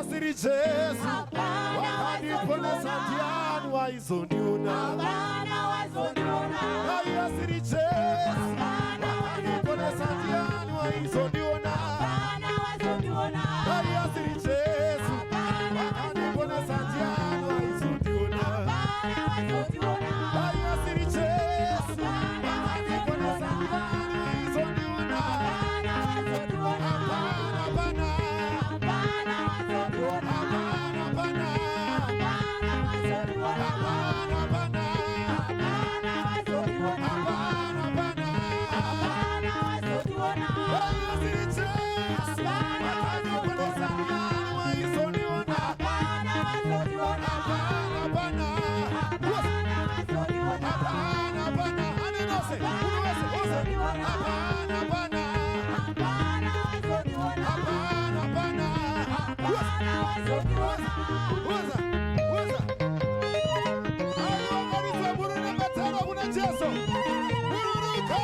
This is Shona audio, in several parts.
asiri Jesu Hapana wakandiponesa, wazondiona. Ndiani waizondiona? Hapana wazondiona. Dai asiri Jesu Hapana wakandiponesa, wazondiona. ndiani waizondiona? Hapana wazondiona. Dai asiri Jesu Hapana wakandiponesa, wazondiona. ndiani waizondiona? Hapana wazondiona. Dai asiri Jesu Hapana wakandiponesa, wazondiona. ndiani waizondiona? Hapana wazondiona. Hapana, hapana. Hapana wazondiona. Hapana, hapana. Hapana wazondiona. Hapana, hapana. Hapana wazondiona. Hapana, hapana. Hapana wazondiona. Dai asiri Jesu Hapana wakandiponesa, wazondiona. ndiani waizondiona? Hapana wazondiona. Hapana, hapana. Hapana wazondiona. Hapana, hapana. Anenose, unowese, ose. Hapana, hapana. Hapana wazondiona. Hapana, hapana. Hapana wazondiona. Oza, oza. Aiwakaridzwa murume batara kuna Jesu. Bururuko.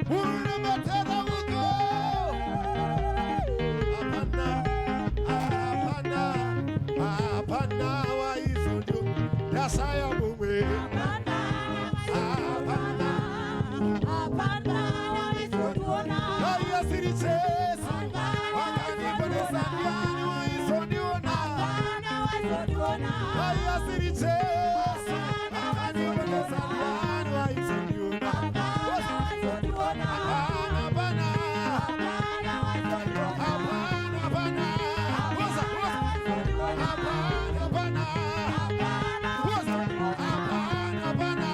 Murume batara uko. Hapana, hapana, hapana waizondio. Ndasaya mumwe. Hapana wazondiona. Hapana wazondiona. Dai asiri Jesu wakandiponesa, ndiani waizondiona? Hapana wazondiona. Dai asiri Jesu wakandiponesa, ndiani waizondiona? Hapana wazondiona. Hapana, hapana. Hapana wazondiona. Hapana, hapana. Oza, oza. Wazondiona. Hapana, hapana. Hapana Oza. wazondiona. Hapana, hapana.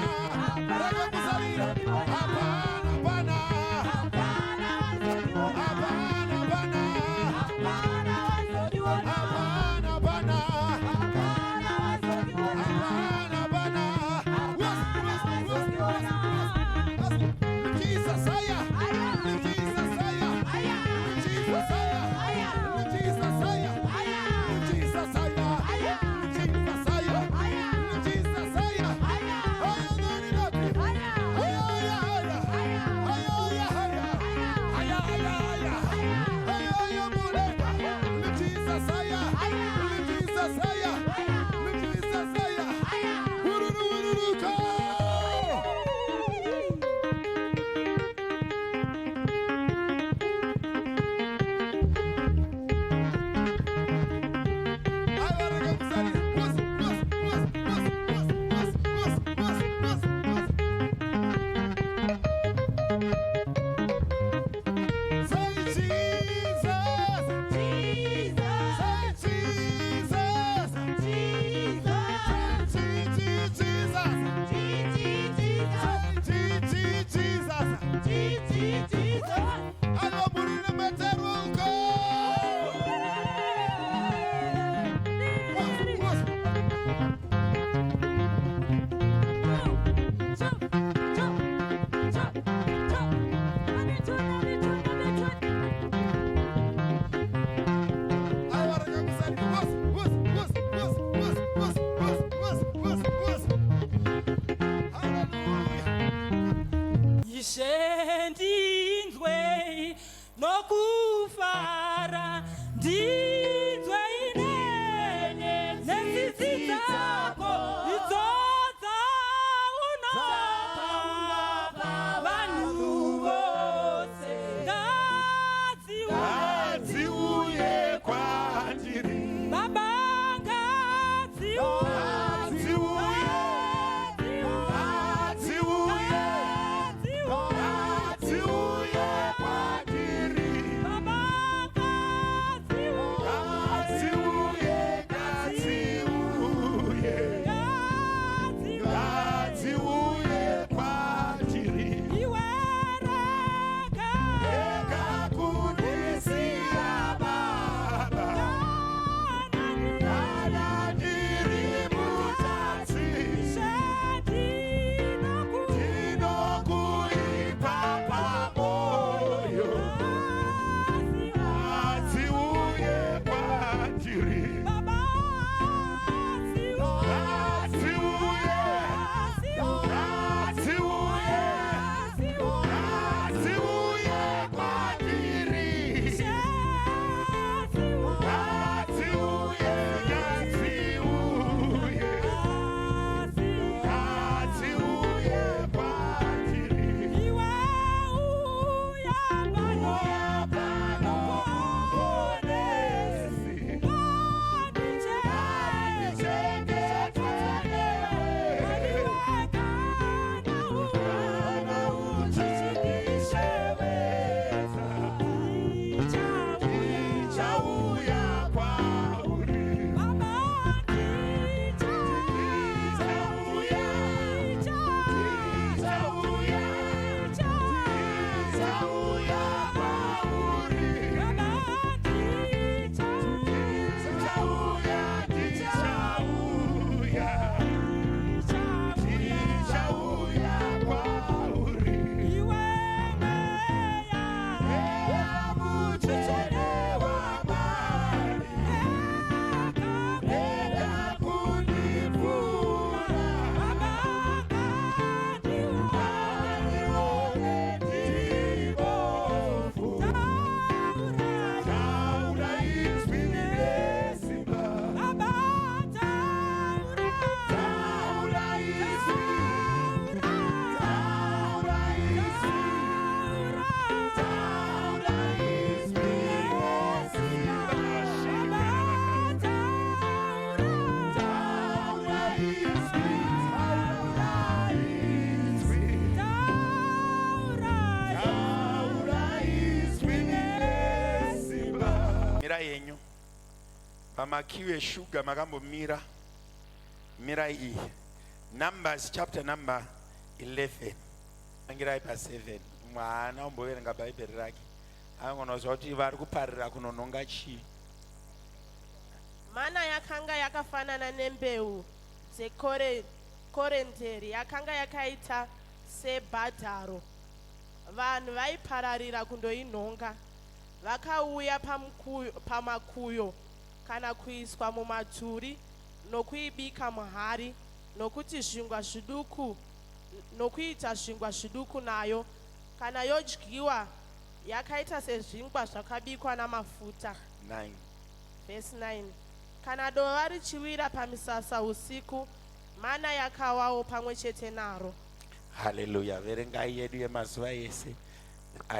Pamakiu eshuga makambomira, mirai iyi. Numbers chapter number 11. Tangirai pa 7. Mumwe haana kumboverenga Bhaibheri rake. Angonoziva kuti vari kuparira kunonhonga chii. Mana yakanga yakafanana nembeu dzekorenderi yakanga yakaita sebhadharo. Vanhu vaipararira kundoinhonga. Vakauya pamakuyo kana kuiswa mumaturi nokuibika muhari nokuti zvingwa zviduku nokuita zvingwa zviduku nayo. Kana yodyiwa yakaita sezvingwa zvakabikwa namafuta. 9. Vhesi 9 Kana dova richiwira pamisasa usiku, mana yakawawo pamwe chete naro. Haleluya. Verengai yedu yemazuva ese.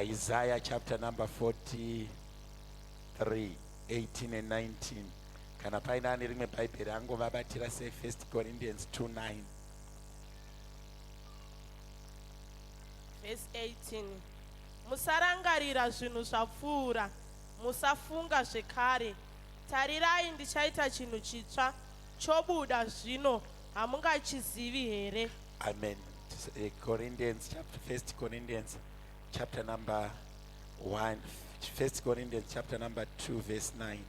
Isaiah chapter number 43, 18 and 19. Kana paine ane rimwe Bhaibheri angovabatira se 1 Corinthians 2 9. Vhesi 18 Musarangarira zvinhu zvapfuura, musafunga zvekare. Tarirai, ndichaita chinhu chitsva, chobuda zvino, hamungachizivi here? Amen. Corinthians chapter, 1 Corinthians chapter number 1, 1 Corinthians chapter number 2 verse 9.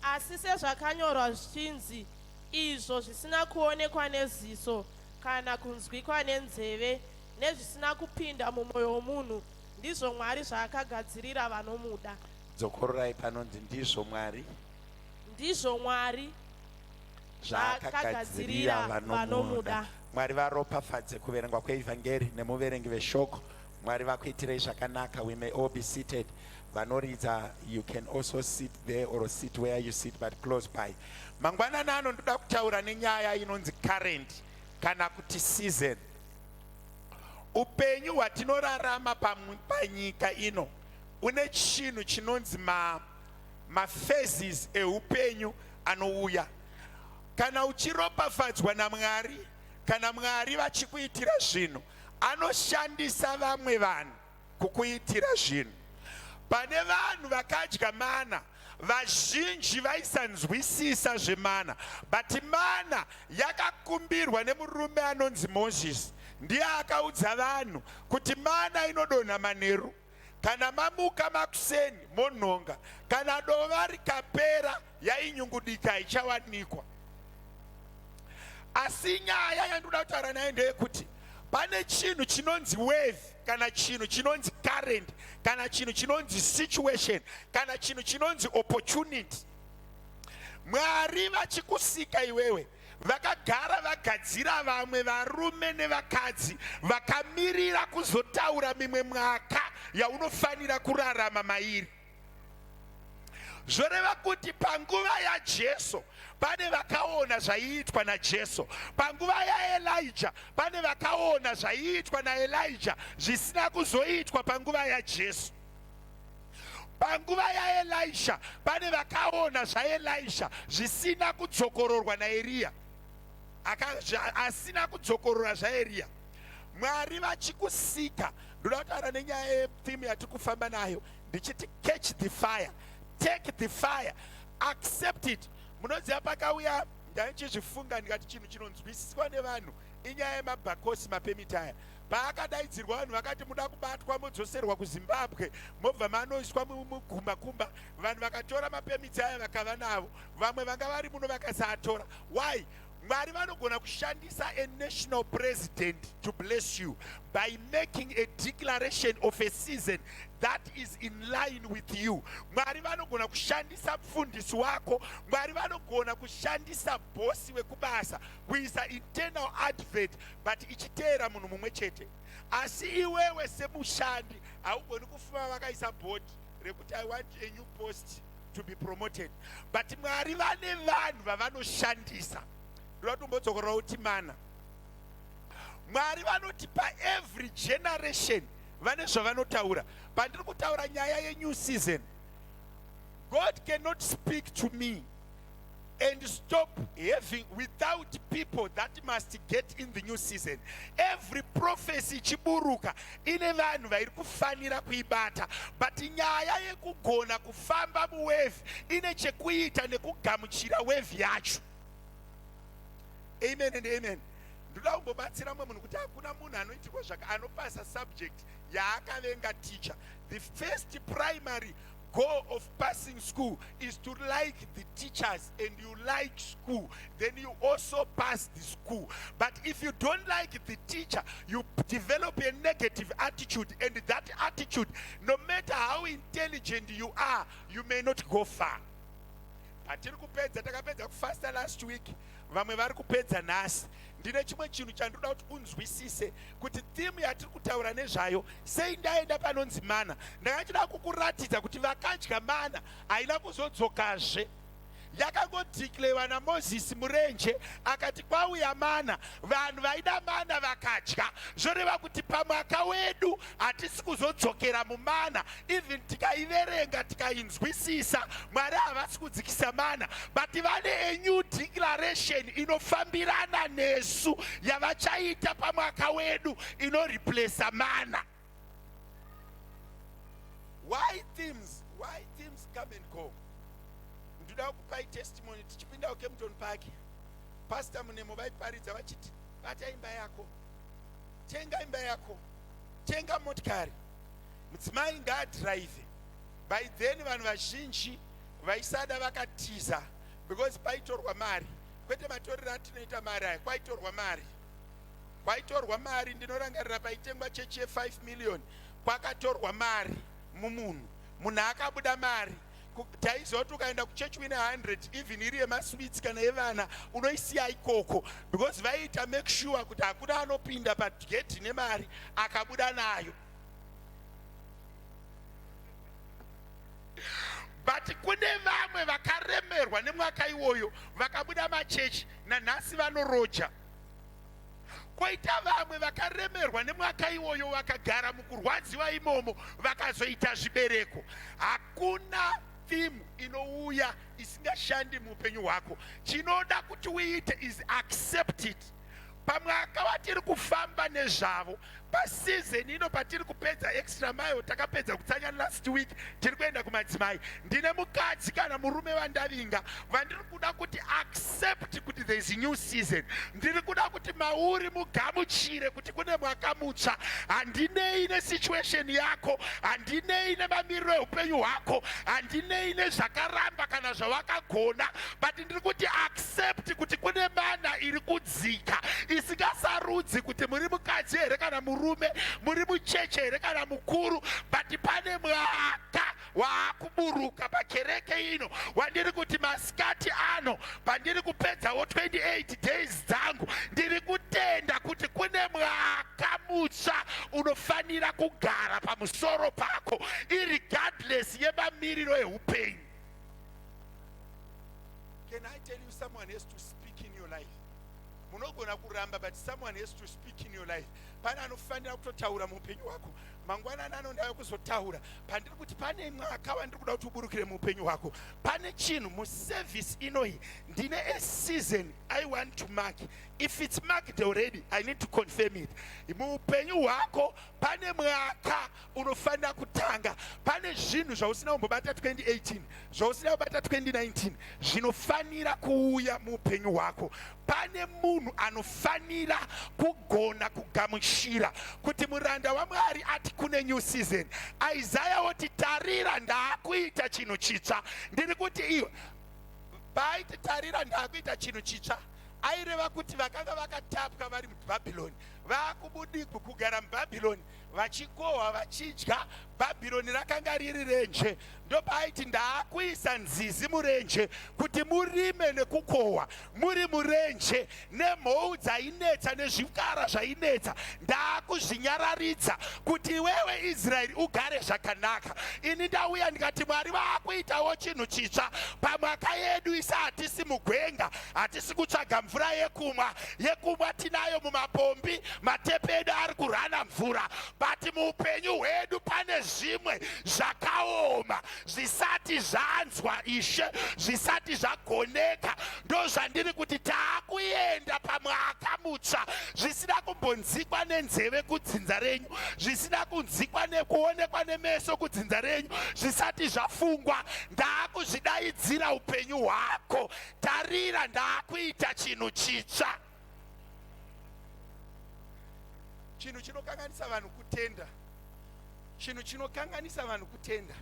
Asi sezvakanyorwa zvichinzi, Izvo zvisina kuonekwa neziso, kana kunzwikwa nenzeve, nezvisina kupinda mumwoyo womunhu, ndizvo Mwari zvaakagadzirira vanomuda. Dzokororai panonzi ndizvo Mwari. Ndizvo Mwari zvaakagadzirira vanomuda. Mwari varopafadze kuverengwa kweivhangeri nemuverengi veshoko. Mwari vakuitirei zvakanaka. We may all be seated. Vanoridza, you can also sit there or sit where you sit but close by. Mangwanani ano ndoda kutaura nenyaya inonzi current kana kuti season. Upenyu hwatinorarama panyika ino une chinhu chinonzi ma maphases eupenyu anouya. Kana uchiropafadzwa naMwari, kana Mwari vachikuitira zvinhu, anoshandisa vamwe vanhu kukuitira zvinhu. Pane vanhu vakadya mana, vazhinji vaisanzwisisa zvemana, but mana yakakumbirwa nemurume anonzi Moses. Ndiye akaudza vanhu kuti mana inodonha manheru. Kana mamuka makuseni monhonga, kana dova rikapera yainyungudika haichawanikwa. Asi nyaya yandinoda kutaura nayo ndeyekuti pane chinhu chinonzi wave kana chinhu chinonzi current kana chinhu chinonzi situation kana chinhu chinonzi opportunity. Mwari vachikusika iwewe vakagara vagadzira vamwe varume nevakadzi vakamirira kuzotaura mimwe mwaka yaunofanira kurarama mairi. Zvoreva kuti panguva yaJesu pane vakaona zvaiitwa naJesu, panguva yaElija pane vakaona zvaiitwa naElija zvisina kuzoitwa panguva yaJesu. Panguva yaElisha pane vakaona zvaElisha zvisina kudzokororwa naEriya, asina kudzokorora zvaEriya. Mwari vachikusika, ndoda kutaura nenyaya yetheme yatiri kufamba nayo ndichiti catch the fire, take the fire, accept it. Munoziva pakauya ndaichizvifunga ndikati chinhu chinonzwisiswa nevanhu inyaya yemabhakosi mapemiti aya. Paakadaidzirwa vanhu vakati muda kubatwa modzoserwa kuZimbabwe mobva manoiswa mugumbakumba. Vanhu vakatora mapemiti aya vakava navo, vamwe vanga vari muno vakasaatora. Why? Mwari vanogona kushandisa a national president to bless you by making a declaration of a season that is in line with you. Mwari vanogona kushandisa mufundisi wako. Mwari vanogona kushandisa bosi wekubasa kuisa internal advert but ichiteera munhu mumwe chete. Asi iwewe semushandi haugoni kufuma vakaisa board rekuti I want a new post to be promoted, but Mwari vane vanhu vavanoshandisa. Ndoda kutombodzokorora kuti mana Mwari vanoti pa every generation vane zvavanotaura. Pandiri kutaura nyaya yenew season, God cannot speak to me. and stop having without people that must get in the new season. Every prophecy ichiburuka ine vanhu vairi kufanira kuibata, but nyaya yekugona kufamba muwave ine chekuita nekugamuchira wave yacho. Amen and amen. Ndoda kumbobatsira mumwe munhu kuti hakuna munhu anoitirwa zvaka anopasa subject yaakavenga teacher. The first primary goal of passing school is to like the teachers, and you like school, then you also pass the school. But if you don't like the teacher, you develop a negative attitude, and that attitude, no matter how intelligent you are, you may not go far. Patiri kupedza, takapedza kufasta last week, vamwe vari kupedza nhasi. Ndine chimwe chinhu chandinoda kuti unzwisise, kuti theme yatiri kutaura nezvayo, sei ndaenda panonzi mana? Ndakachida kukuratidza kuti vakadya mana haina kuzodzokazve. Yakangodeclarewa naMozisi murenje, akati kwauya mana, vanhu vaida mana vakadya. Zvoreva kuti pamwaka wedu hatisi kuzodzokera mumana. Even tikaiverenga, tikainzwisisa, Mwari havasi kudzikisa mana, but vane a new declaration inofambirana nesu yavachaita pamwaka wedu, inoreplaca mana. Why themes, why themes come and go? Ndoda kupai testimony. Tichipinda kuKempton Park, Pastor Munemo vaiparidza vachiti, "Bata imba yako, tenga imba yako, tenga motikari, mudzimai ngaadhiraivhe." By then vanhu vazhinji vaisada, vakatiza, because paitorwa mari, kwete matorero atinoita mari aya. Kwaitorwa mari, kwaitorwa mari. Ndinorangarira paitengwa chechi ye5 million, kwakatorwa mari mumunhu, munhu akabuda mari. Taiziva kuti ukaenda kuchechi uine 100, even iri yemasweets kana yevana, unoisiya ikoko, because vaiita make sure kuti hakuna anopinda pagedhi nemari akabuda nayo. But kune vamwe vakaremerwa nemwaka iwoyo, vakabuda machechi, nanhasi vanoroja. Koita vamwe vakaremerwa nemwaka iwoyo, vakagara mukurwadziwa imomo, vakazoita zvibereko. Hakuna theme inouya isingashandi muupenyu hwako. Chinoda kuti uite is accept it. Pamwaka watiri kufamba nezvavo, paseason ino patiri kupedza extra mile, takapedza kutsanya last week, tiri kuenda kumadzimai. Ndine mukadzi kana murume vandavinga vandiri kuda kuti accept kuti there is new season. Ndiri kuda kuti mauri mugamuchire kuti kune mwaka mutsva. Handinei nesituation yako, handinei nemamiriro eupenyu hwako, handinei nezvakaramba kana zvawakagona, but ndiri kuti accept kuti kune mana iri kudzika isingasarudzi kuti muri mukadzi here kana murume, muri mucheche here kana mukuru, but pane mwaka waakuburuka pakereke ino wandiri kuti masikati ano, pandiri kupedzawo 28 days dzangu, ndiri kutenda kuti kune mwaka mutsva unofanira kugara pamusoro pako, irregardless yemamiriro eupenyu. Can I tell you, someone has to speak in your life. Munogona kuramba, but someone has to speak in your life. Pane anofanira kutotaura muupenyu hwako. Mangwanani ano ndauya kuzotaura pandiri kuti pane mwaka wandiri kuda kuti uburukire muupenyu hwako. Pane chinhu muservice inoyi, ndine a season I want to mark. If it's marked already, I need to confirm it. Muupenyu hwako pane mwaka unofanira kutanga. Pane zvinhu zvausina kumbobata 2018, zvausina kubata 2019, zvinofanira kuuya muupenyu hwako. Pane munhu anofanira kugona kugamuchira kuti muranda waMwari ati kune new season. Isaya woti, "Tarira, ndaakuita chinhu chitsva." Ndiri kuti iwe, paaiti, "Tarira, ndaakuita chinhu chitsva," aireva kuti vakanga vakatapwa vari muBhabhironi vaakubudikwa kugara muBhabhironi, vachikohwa, vachidya. Bhabhironi rakanga riri renje. Ndopaaiti, "Ndaakuisa nzizi murenje kuti murime nekukohwa muri murenje, nemhou dzainetsa nezvikara zvainetsa ndaakuzvinyararidza kuti iwewe Israeri ugare zvakanaka." Ini ndauya ndikati Mwari vaakuitawo chinhu chitsva pamwaka yedu. Isa hatisi mugwenga, hatisi kutsvaga mvura yekumwa. Yekumwa tinayo. Mumapombi matepe edu ari kurana mvura, but muupenyu hwedu pane zvimwe zvakaoma zvisati zvanzwa Ishe, zvisati zvagoneka. Ndozvandiri kuti taakuenda pamwaka mutsva, zvisina kumbonzikwa nenzeve kudzinza renyu, zvisina kunzikwa nekuonekwa nemeso kudzinza renyu, zvisati zvafungwa. Ndaakuzvidaidzira upenyu hwako. Tarira, ndaakuita chinhu chitsva. Chinhu chinokanganisa vanhu kutenda, chinhu chinokanganisa vanhu kutenda.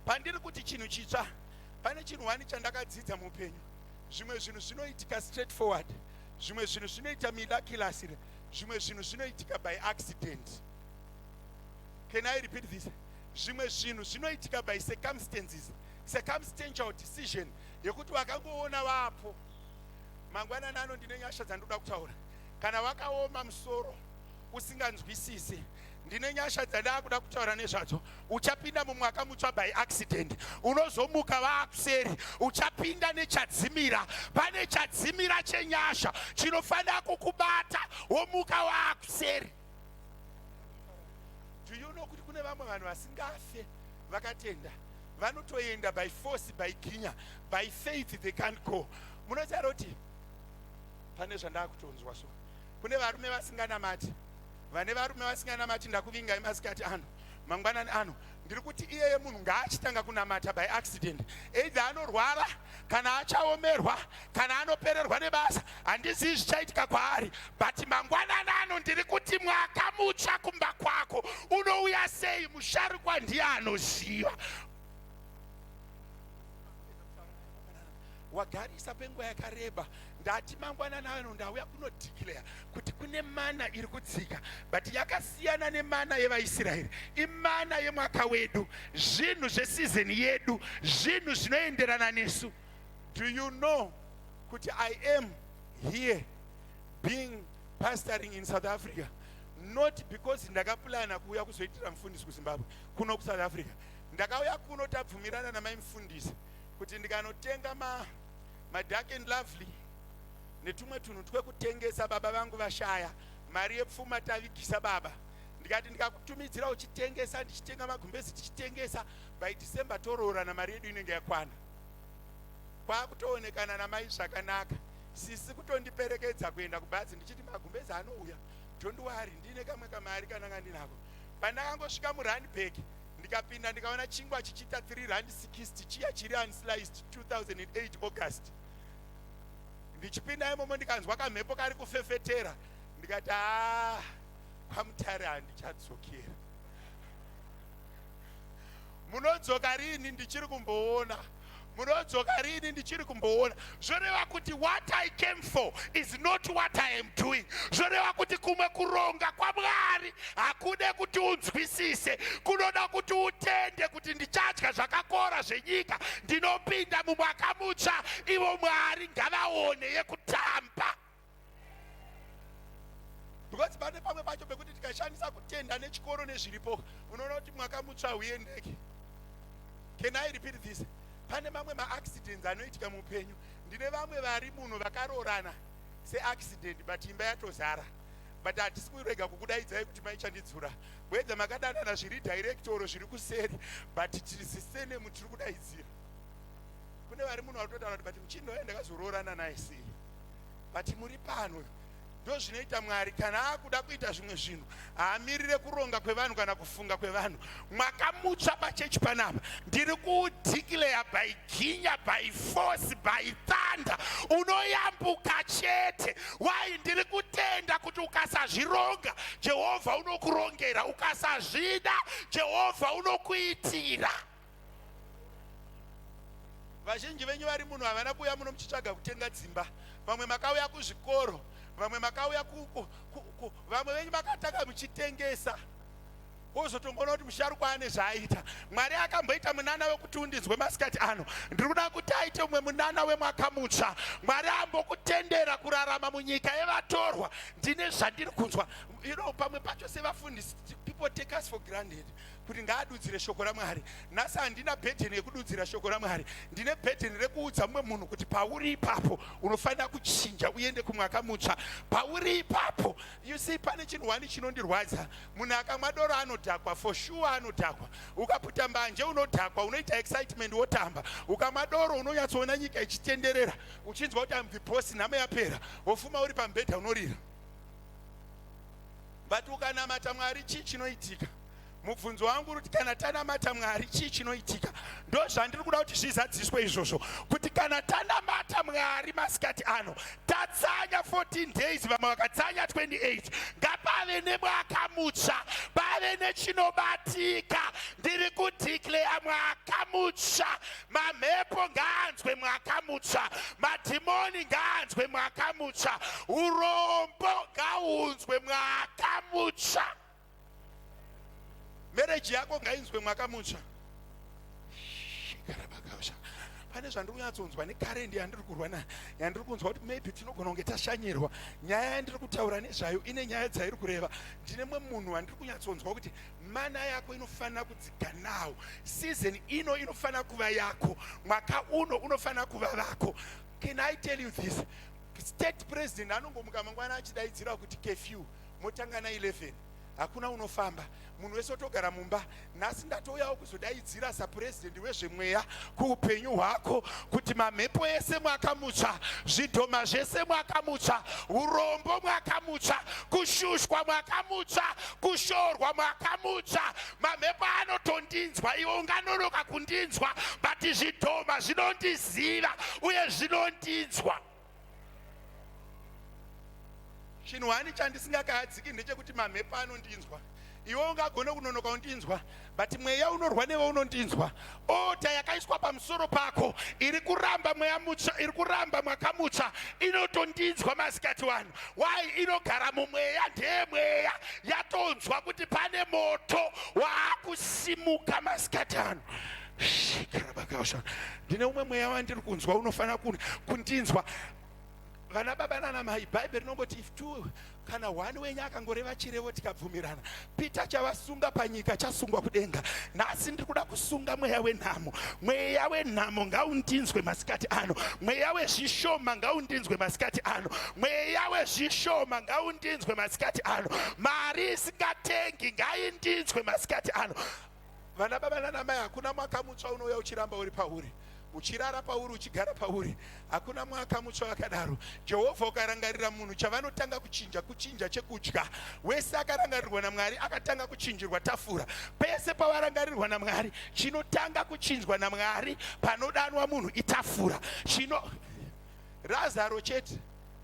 Pandiri kuti chinhu chitsva, pane chinhu wani chandakadzidza muupenyu. Zvimwe zvinhu zvinoitika straight forward, zvimwe zvinhu zvinoita miraculously, zvimwe zvinhu zvinoitika by accident. Can I repeat this? Zvimwe zvinhu zvinoitika by circumstances, circumstantial decision yekuti wakangoona vapo. Mangwanani ano ndine nyasha dzandinoda kutaura. Kana wakaoma musoro usinganzwisisi, ndine nyasha dzandakuda kutaura nezvadzo. Uchapinda mumwaka mutsva by accident, unozomuka vaakuseri, uchapinda nechadzimira. Pane chadzimira chenyasha chinofanira kukubata, womuka waakuseri. Do you know kuti kune vamwe vanhu vasingafe vakatenda? Vanotoenda by force, by ginya, by faith they can't go. Munotaura kuti pane zvandakutonzwa. So kune varume vasinganamati, vane varume vasinganamati, ndakuvingai masikati ano, mangwanani ano. Ndiri kuti iyeye munhu ngaachitanga kunamata by accident. Either anorwara, kana achaomerwa, kana anopererwa nebasa, handizivi zvichaitika kwaari, but mangwanani ano ndiri kuti mwaka mutsva kumba kwako unouya sei, musharukwa ndiye anoziva. Wagarisa penguva yakareba. Ndati mangwanani ano ndauya kunodeclare kuti kune mana iri kudzika, but yakasiyana nemana yevaIsraeri. Imana yemwaka wedu, zvinhu zvesizeni yedu, zvinhu zvinoenderana nesu. Do you know kuti I am here being pastoring in South Africa not because ndakaplana kuuya kuzoitira mufundisi kuZimbabwe? Kuno kuSouth Africa ndakauya kuno tabvumirana namai mufundisi kuti ndikanotenga maDark and Lovely netumwe tunhu twekutengesa. Baba vangu vashaya, mari yepfuma tavigisa baba. Ndikati ndikakutumidzira uchitengesa, ndichitenga magumbezi tichitengesa, by December toroorana, mari yedu inenge yakwana. Kwakutoonekana namai zvakanaka, sisi kutondiperekedza kuenda kubhazi, ndichiti magumbezi anouya, don't worry, ndine kamwe kamari kananga ndinako. Pandakangosvika muRandburg, ndikapinda, ndikaona chingwa chichiita 3 rand 60, chiya chiri unsliced, 2008 August. Ndichipinda imomo, ndikanzwa kamhepo kari kufefetera, ndikati, "Haa, kwaMutare handichadzokera." Munodzoka rini? Ndichiri kumboona. Munodzoka rini? Ndichiri kumboona. Zvoreva kuti what I came for is not what I am doing. Zvoreva kuti kumwe kuronga kwaMwari hakude kuti unzwisise, kunoda kuti utende kuti ndichadya zvakakora zvenyika. Ndinopinda mumwaka mutsva, ivo Mwari ngavaone yekutamba, because pane pamwe pacho pekuti tikashandisa kutenda nechikoro nezviripo, unoona kuti mwaka mutsva huendeki. Can I repeat this? Pane mamwe maaccidents anoitika muupenyu. Ndine vamwe vari muno vakaroorana seaccident, but imba yatozara, but hatisi kurega kukudaidzai kuti maichandidzura wedza makadanana zviri direct or zviri kuseri, but tizisenemu tiri kudaidzira. Kune vari muno vari kutotaura kuti, "But muchindo waye ndakazoroorana naye sei?" But muri pano. Ndo zvinoita Mwari kana akuda kuita zvimwe zvinhu, haamirire kuronga kwevanhu kana kufunga kwevanhu. Mwaka mutsva pachechi panapa ndiri kudeclare by ginya, by force, by thunder, unoyambuka chete. Why? Ndiri kutenda kuti ukasazvironga, Jehovha unokurongera. Ukasazvida, Jehovha unokuitira. Vazhinji venyu vari muno havana kuuya muno muchitsvaga kutenga dzimba. Vamwe makauya kuzvikoro, vamwe makauya, vamwe venyu makatanga muchitengesa, wozotongoona kuti musharukwa ane zvaaita. Mwari akamboita munana wekuti undinzwe masikati ano. Ndiri kuda kuti aite umwe munana wemwaka mutsva. Mwari ambokutendera kurarama munyika yevatorwa. Ndine zvandiri kunzwa. Pamwe pacho sevafundisi, people take us for granted kuti ngaadudzire shoko raMwari. Nhasi handina burden yekududzira shoko raMwari. Ndine burden rekuudza mumwe munhu kuti pauri ipapo unofanira kuchinja uende kumwaka mutsva. Pauri ipapo. You see, pane chinhu wani chinondirwadza. Munhu akamwa doro anodhakwa, for sure anodhakwa. Ukaputa mbanje unodhakwa, unoita excitement wotamba. Ukamwa doro unonyatsoona nyika ichitenderera, uchinzwa kuti I'm the boss, nhamo yapera, wofuma uri pamubhedha unorira. But ukanamata Mwari chii chinoitika? Mubvunzo wangu uri kuti kana tanamata Mwari chii chinoitika? Ndo zvandiri kuda kuti zvizadziswe izvozvo, kuti kana tanamata Mwari masikati ano, tatsanya 14 days, vamwe vakatsanya 28, ngapave nemwaka mutsva, pave nechinobatika. Ndiri kudeclare mwaka mutsva. Mamhepo ngaanzwe mwaka mutsva, madhimoni ngaanzwe mwaka mutsva, urombo ngaunzwe mwaka mutsva. Marriage yako ngainzwe mwaka mutsva. Shikarabakasha. Pane zvandiri kunyatsonzwa nekarendi yandiri kurwa nayo, yandiri kunzwa kuti maybe tinogona kunge tashanyirwa. Nyaya yandiri kutaura nezvayo ine nyaya dzairi kureva. Ndine mumwe munhu wandiri kunyatsonzwa kuti mana yako inofanira kudzika now. Season ino inofanira kuva yako. Mwaka uno unofanira kuva vako. Can I tell you this? State president anongomuka mangwana achidaidzira kuti curfew, motanga na 11. Hakuna unofamba, munhu wese otogara mumba. Nhasi ndatouyawo kuzodaidzira sapurezidendi wezvemweya kuupenyu hwako kuti mamhepo ese mwaka mutsva, zvidhoma zvese mwaka mutsva, urombo mwaka mutsva, kushushwa mwaka mutsva, kushorwa mwaka mutsva. Mamhepo anotondinzwa, iwe unganonoka kundinzwa, but zvidhoma zvinondiziva uye zvinondinzwa. Chinhu hani chandisingakahadziki ndechekuti mamhepo anondinzwa. Iwe ungagone kunonoka undinzwa, but mweya unorwa newe unondinzwa. Ota yakaiswa pamusoro pako iri kuramba mweya mutsva, iri kuramba mwaka mutsva, inotondinzwa masikati wano. Why? Inogara mumweya, ndeyemweya, yatonzwa kuti pane moto waakusimuka masikati ano. Shikarabakausha. Ndine umwe mweya wandiri kunzwa unofanira kundinzwa. Vana baba nana mai, Bhaibheri rinongoti if two kana one wenyu akangoreva chirevo tikabvumirana, Peter chavasunga panyika chasungwa kudenga. Nhasi ndiri kuda kusunga mweya wenhamo. Mweya wenhamo ngaundinzwe masikati ano. Mweya wezvishoma ngaundinzwe masikati ano. Mweya wezvishoma ngaundinzwe masikati ano. Mari isingatengi ngaindinzwe masikati ano. Vana baba nana mai, hakuna mwaka mutsva unouya uchiramba uri pauri, uchirara pauri, uchigara pauri. Hakuna mwaka mutsva wakadaro. Jehovha ukarangarira munhu, chavanotanga kuchinja kuchinja chekudya. Wese akarangarirwa naMwari akatanga kuchinjirwa tafura. Pese pawarangarirwa naMwari, chinotanga kuchinjwa naMwari panodanwa munhu itafura. Chino Razaro chete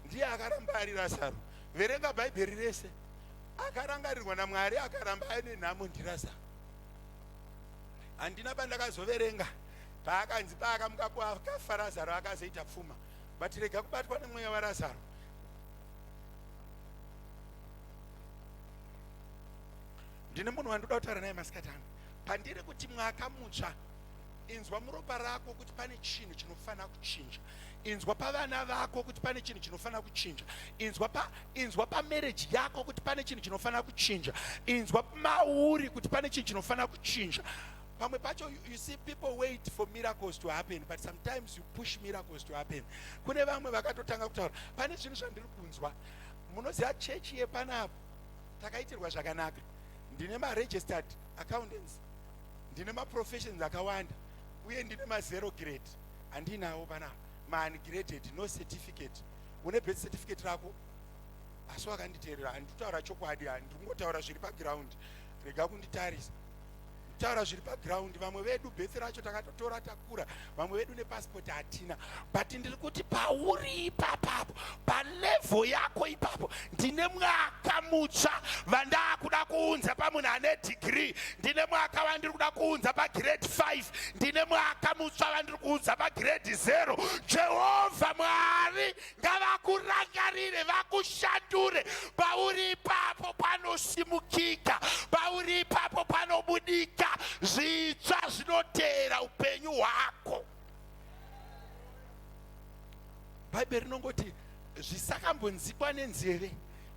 ndiye akaramba ari Razaro. Verenga Bhaibheri rese, akarangarirwa naMwari akaramba aine nhamo ndiRazaro. Handina pandakazoverenga paakanzi paakamuka akafa Razaro akazoita pfuma, but rega kubatwa nemweya waRazaro. Ndine munhu wandoda kutaura naye masikati ano. Pandiri kuti mwaka mutsva, inzwa muropa rako kuti pane chinhu chinofanira kuchinja. Inzwa pavana vako kuti pane chinhu chinofanira kuchinja. Inzwa pa inzwa pamarriage yako kuti pane chinhu chinofanira kuchinja. Inzwa mauri kuti pane chinhu chinofanira kuchinja. Pamwe pacho you see people wait for miracles to happen, but sometimes you push miracles to happen. Kune vamwe vakatotanga kutaura pane zvinhu zvandiri kunzwa. Munoziva chechi yepanapo takaitirwa zvakanaka. Ndine maregistered accountants, ndine maprofessions akawanda, uye ndine mazero grade handinawo panapa, maungraded, no certificate. Une birth certificate rako asi wakanditeerera. Handikutaura chokwadi, handiri kungotaura zviri paground. Rega kunditarisa, taura zviri paground. Vamwe vedu birth racho takatotora takura, vamwe vedu nepasipoti hatina, but ndiri kuti pauri ipapapo, palevel yako ipapo, ndine mwaka mutsva vandaakuda kuunza pamunhu ane degree. Ndine mwaka wandiri kuda kuunza pagrade 5. Ndine mwaka mutsva vandiri kuunza pagrade 0. Jehovha Mwari ngavakurangarire, vakushandure. Pauri ipapo panosimukika, pauri ipapo panobudika zvitsva zvinoteera upenyu hwako. Bhaibheri rinongoti zvisakambonzikwa nenzeve,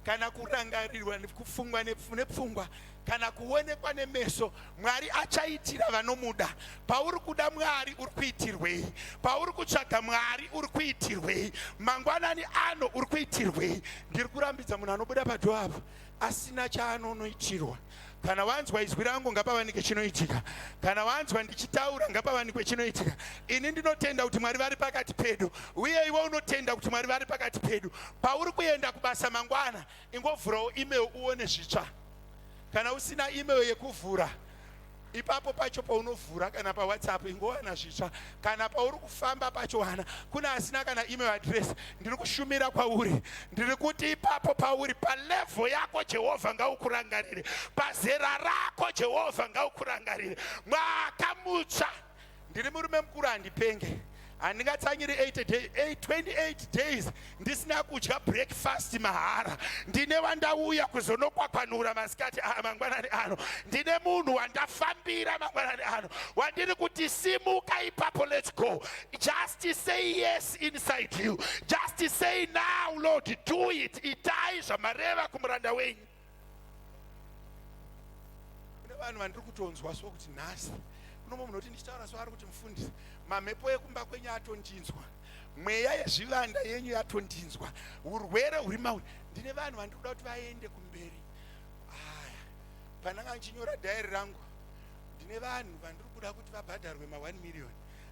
kana kurangarirwa kufungwa nepfungwa kana kuonekwa nemeso. Mwari achaitira vanomuda. Pauri kuda Mwari, uri kuitirwei? Pauri kutsvaga Mwari, uri kuitirwei? Mangwanani ano uri kuitirwei? Ndiri kurambidza munhu anobuda padoor apo asina chaanonoitirwa. Kana wanzwa izwi rangu, ngapawanike chinoitika. Kana wanzwa ndichitaura, ngapawanikwe chinoitika. Ini ndinotenda kuti Mwari vari pakati pedu, uye iwe unotenda kuti Mwari vari pakati pedu. Pauri kuenda kubasa mangwana, ingovhurawo email uone zvitsva. Kana usina email yekuvhura, ipapo pacho paunovhura kana paWhatsApp, ingowana zvitsva. Kana pauri kufamba pacho wana. Kuna asina kana email address, ndiri kushumira kwauri. Ndiri kuti ipapo pauri, palevel yako, Jehovha ngaukurangarire. Pazera rako, Jehovha ngaukurangarire. Mwaka mutsva. Ndiri murume mukuru, handipenge. Handingatsanyiri 28 days ndisina kudya breakfast mahara. Ndine wandauya kuzonokwakwanura masikati mangwanani ano. Ndine munhu wandafambira mangwanani ano, wandiri kuti simuka ipapo, let's go. Just say yes inside you. Just say, "Now Lord, do it." Itai zvamareva kumuranda wenyu. Kune vanhu vandiri kutonzwa so kuti nhasi kuno munhu kuti ndichitaura so, ari kuti, "Mufundisi, mamhepo ekumba kwenyu atondinzwa, mweya yezvivanda yenyu yatondinzwa, urwere huri mauri." Ndine vanhu vandiri kuda kuti vaende kumberi. Aya, pandanga ndichinyora diary rangu, ndine vanhu vandiri kuda kuti vabhadharwe ma1 million.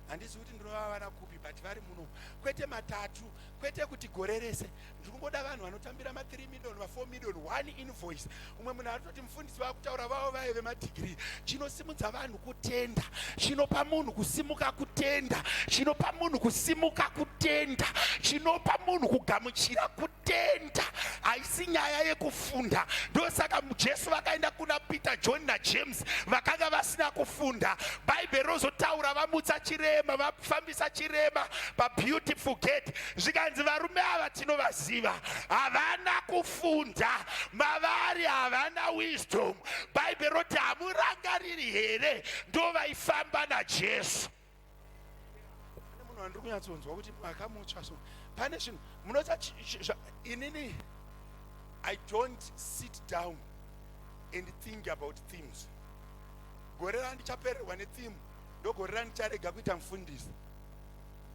Handisi kuti ndinovavana kupi, but vari muno, kwete matatu, kwete kuti gore rese. Ndiri kungoda vanhu vanotambira ma3 million, ma4 million, one invoice. Umwe munhu ari kutoti, "Mufundisi vakutaura vavo vaive vemadegree." Chinosimudza vanhu kutenda. Chinopa munhu kusimuka kutenda. Chinopa munhu kusimuka kutenda. Chinopa munhu kugamuchira kutenda. Haisi nyaya yekufunda. Ndosaka Jesu vakaenda kuna Peter, John naJames, vakanga vasina kufunda. Bhaibheri rozotaura vamutsa chirema, vafambisa chirema paBeautiful Gate, zvikanzi varume ava tinovaziva, havana kufunda, mavari havana wisdom. Bhaibheri roti, "Hamurangariri here? Ndo vaifamba naJesu." Pane munhu wandiri kunyatsonzwa kuti mwaka mutsva, so pane zvinhu munota. Inini I don't sit down and think about themes. Gore randichapererwa netheme ndogore randicharega kuita mufundisi.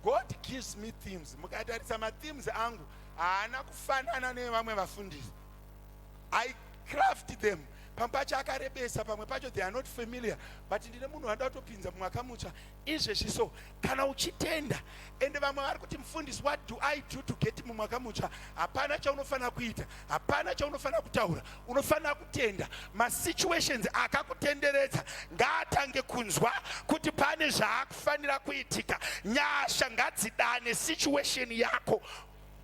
God gives me themes. Mukatarisa mathemes angu, haana kufanana nevamwe vafundisi. I craft them. Pamwe pacho akarebesa, pamwe pacho they are not familiar, but ndine munhu wanoda kutopinza mumwaka mutsva izvezvi. So kana uchitenda, ende vamwe vari kuti, "Mufundisi, what do I do to get mumwaka mutsva?" Hapana chaunofanira kuita, hapana chaunofanira kutaura. Unofanira kutenda. Masituations akakutenderedza ngaatange kunzwa kuti pane zvaakufanira kuitika. Nyasha ngadzidane situation yako.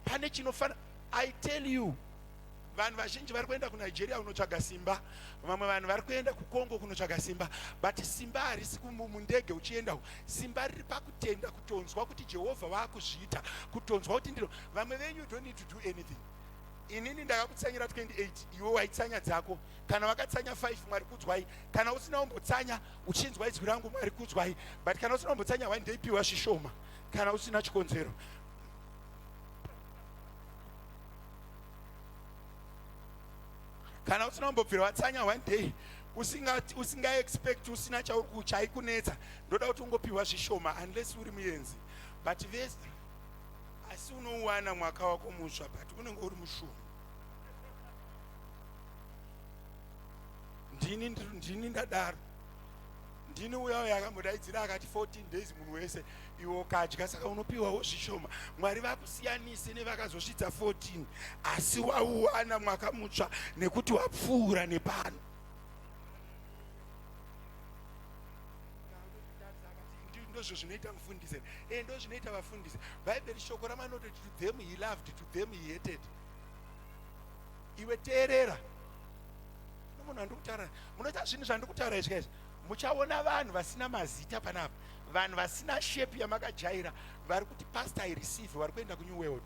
Pane chinofanira. I tell you, vanhu vazhinji vari kuenda kuNigeria kunotsvaga simba, vamwe vanhu vari kuenda kuCongo kunotsvaga simba, but simba harisi mundege uchienda. Simba riri pakutenda, kutonzwa kuti Jehovha vaakuzviita, kutonzwa kuti ndiro. Vamwe venyu don't need to do anything. Inini ndakakutsanyira 28, iwe waitsanya dzako. Kana wakatsanya 5, Mwari kudzwai. Kana usina kumbotsanya, uchinzwa izwi rangu, Mwari kudzwai. But kana usina kumbotsanya, one ndeipiwa zvishoma kana usina chikonzero. Kana usina kumbobvira watsanya one day, usingaexpect, usina chauri chaikunetsa, ndoda kuti ungopiwa zvishoma unless uri muenzi. But vese, asi unouwana mwaka wako mutsva, but unenge uri mushoma. Ndini ndadaro. Ndini uya uya akambodaidzira akati 14 days munhu wese, iwe ukadya, saka unopiwawo zvishoma. Mwari vakusiyanise nevakazosvitsa 14, asi wauwana mwaka mutsva nekuti wapfuura nepano. Ndozvo zvinoita mufundisi, e ndo zvinoita vafundisi. Bhaibheri, shoko ramanototi, "To them he loved, to them he hated." Iwe teerera nomunhu wandikutaura. Munoita zvinhu zvandikutaura izvi kaizvi, muchaona vanhu vasina mazita panapa, vanhu vasina shape yamakajaira, vari kuti, "Pastor, I receive." Vari kuenda kuNew World.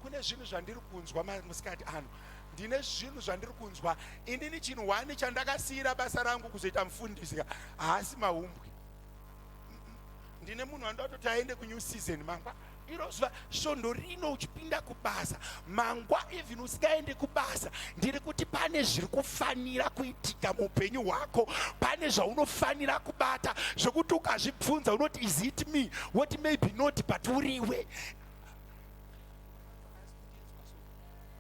Kune zvinhu zvandiri kunzwa musikati ano. Ndine zvinhu zvandiri kunzwa inini. Chinhu one chandakasiyira basa rangu kuzoita mufundisi haasi mahumbwe. Ndine munhu wanoda kutoti aende kunew season mangwa. Iro zuva svondo rino uchipinda kubasa, mangwa even usingaende kubasa, ndiri kuti pane zviri kufanira kuitika muupenyu hwako, pane zvaunofanira kubata zvekuti ukazvibvunza unoti is it me, woti maybe not, but uriwe.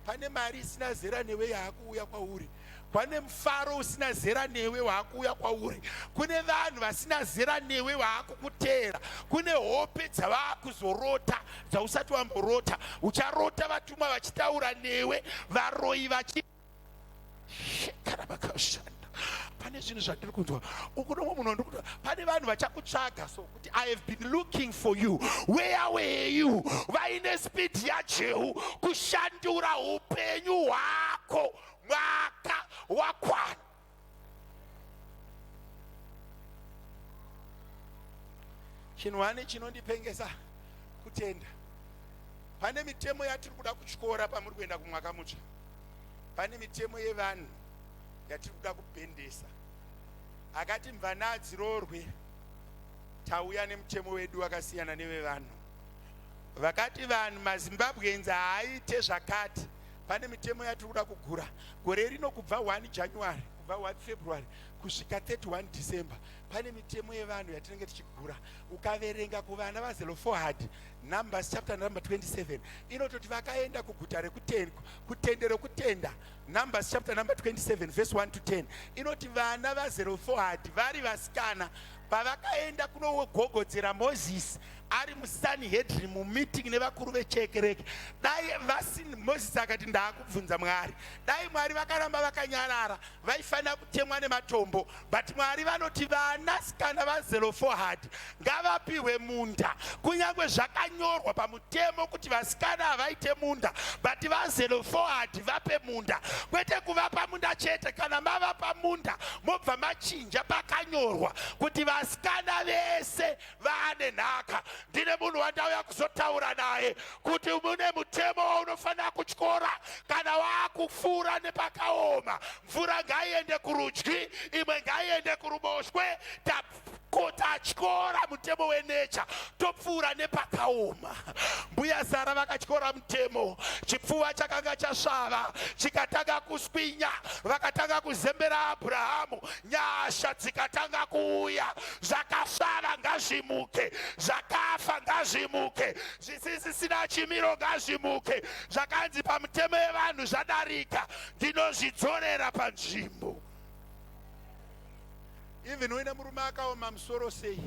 Pane mari isina zera newe yaakuuya kwauri, pane mufaro usina zera newe waakuuya kwauri, kune vanhu vasina zera newe waakukuteera, kune hope dzavaakuzorota dzausati wamborota. Ucharota vatumwa vachitaura newe, varoyi vachi kana vakashanda. Pane zvinhu zvandiri kunzwa uku nomwe munhu wandiri kuta. Pane vanhu vachakutsvaga so kuti I have been looking for you, where were you? Vaine speed yaJehu kushandura upenyu hwako. Mwaka wakwana. Chinhu wane chinondipengesa kutenda. Pane mitemo yatiri kuda kutyora pamuri kuenda kumwaka mutsva. Pane mitemo yevanhu yatiri kuda kubhendesa. Akati mvana adziroorwe, tauya nemutemo wedu wakasiyana nevevanhu. Vakati vanhu maZimbabweans haaite zvakati. Pane mitemo yatiri kuda kugura gore rino kubva 1 January, kubva 1 February kusvika 31 December. Pane mitemo yevanhu yatinenge tichigura. Ukaverenga kuvana vaZelophehad, Numbers chapter number 27 inototi vakaenda kuguta rekutenda, kutende rekutenda. Numbers chapter number 27 verse 1 to 10 inoti vana vaZelophehad vari vasikana pavakaenda kunogogodzera Moses ari muSanhedrin mumeeting nevakuru vechekereke, dai vasini Moses akati ndaakubvunza Mwari, dai Mwari vakaramba vakanyarara vaifanira kutemwa nematombo, but Mwari vanoti vanasikana vaZelophehad ngavapihwe munda, kunyange zvakanyorwa pamutemo kuti vasikana havaite munda, but vaZelophehad vape munda. Kwete kuvapa munda chete, kana mavapa munda mobva machinja pakanyorwa kuti vasikana vese vaane nhaka. Ndine munhu wandauya kuzotaura naye kuti mune mutemo waunofanira kutyora kana waakupfuura nepakaoma. Mvura ngaiende kurudyi, imwe ngaiende kuruboshwe. Tatyora mutemo wenecha, topfuura nepakaoma. Mbuya Sara vakatyora mutemo, chipfuva chakanga chasvava chikatanga kuswinya, vakatanga kuzembera Abrahamu, nyasha dzikatanga kuuya. Zvakasvava ngazvimuke, zvakafa ngazvimuke, zvisisina chimiro ngazvimuke. Zvakanzi pamutemo yevanhu zvadarika, ndinozvidzorera panzvimbo. Even uine murume akaoma musoro sei,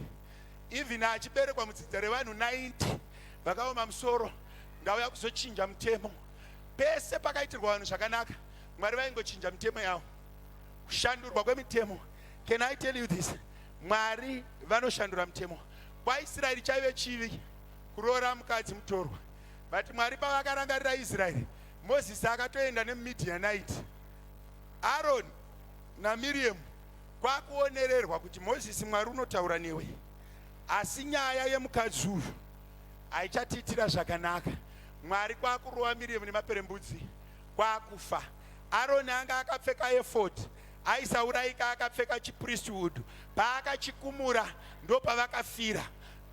even achiberekwa mudzinza revanhu 90 vakaoma musoro, ndauya kuzochinja mutemo. Pese pakaitirwa vanhu zvakanaka, Mwari vaingochinja mitemo yavo. Kushandurwa kwemitemo. Can I tell you this? Mwari vanoshandura mutemo. KwaIsraeri chaive chivi kuroora mukadzi mutorwa, but Mwari pavakarangarira Israeri, Mozisi akatoenda nemuMidianite, Aaron naMiriam, kwakuonererwa kuti Mozisi, Mwari unotaura newe, asi nyaya yemukadzi uyu haichatiitira zvakanaka. Mwari kwakurova Miriam nemaperembudzi, kwakufa. Aroni anga akapfeka efodi, aisaurayika akapfeka chipriesthood. Paakachikumura ndopavakafira.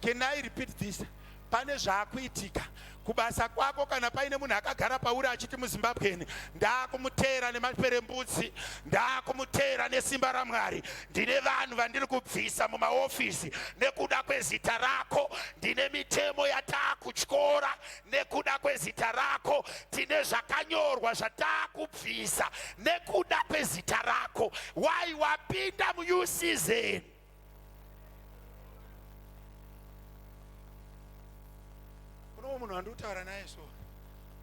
Can I repeat this? Pane zvaakuitika kubasa kwako, kana paine munhu akagara pauri achiti muZimbabweni, ndaakumuteera nemaperembudzi, ndaakumuteera nesimba raMwari, ndine vanhu vandiri kubvisa mumaofisi nekuda kwezita rako, ndine mitemo yataakutyora nekuda kwezita rako, tine zvakanyorwa zvataakubvisa nekuda kwezita rako. Why wapinda munew season? Kuno munhu wandikutaura naye so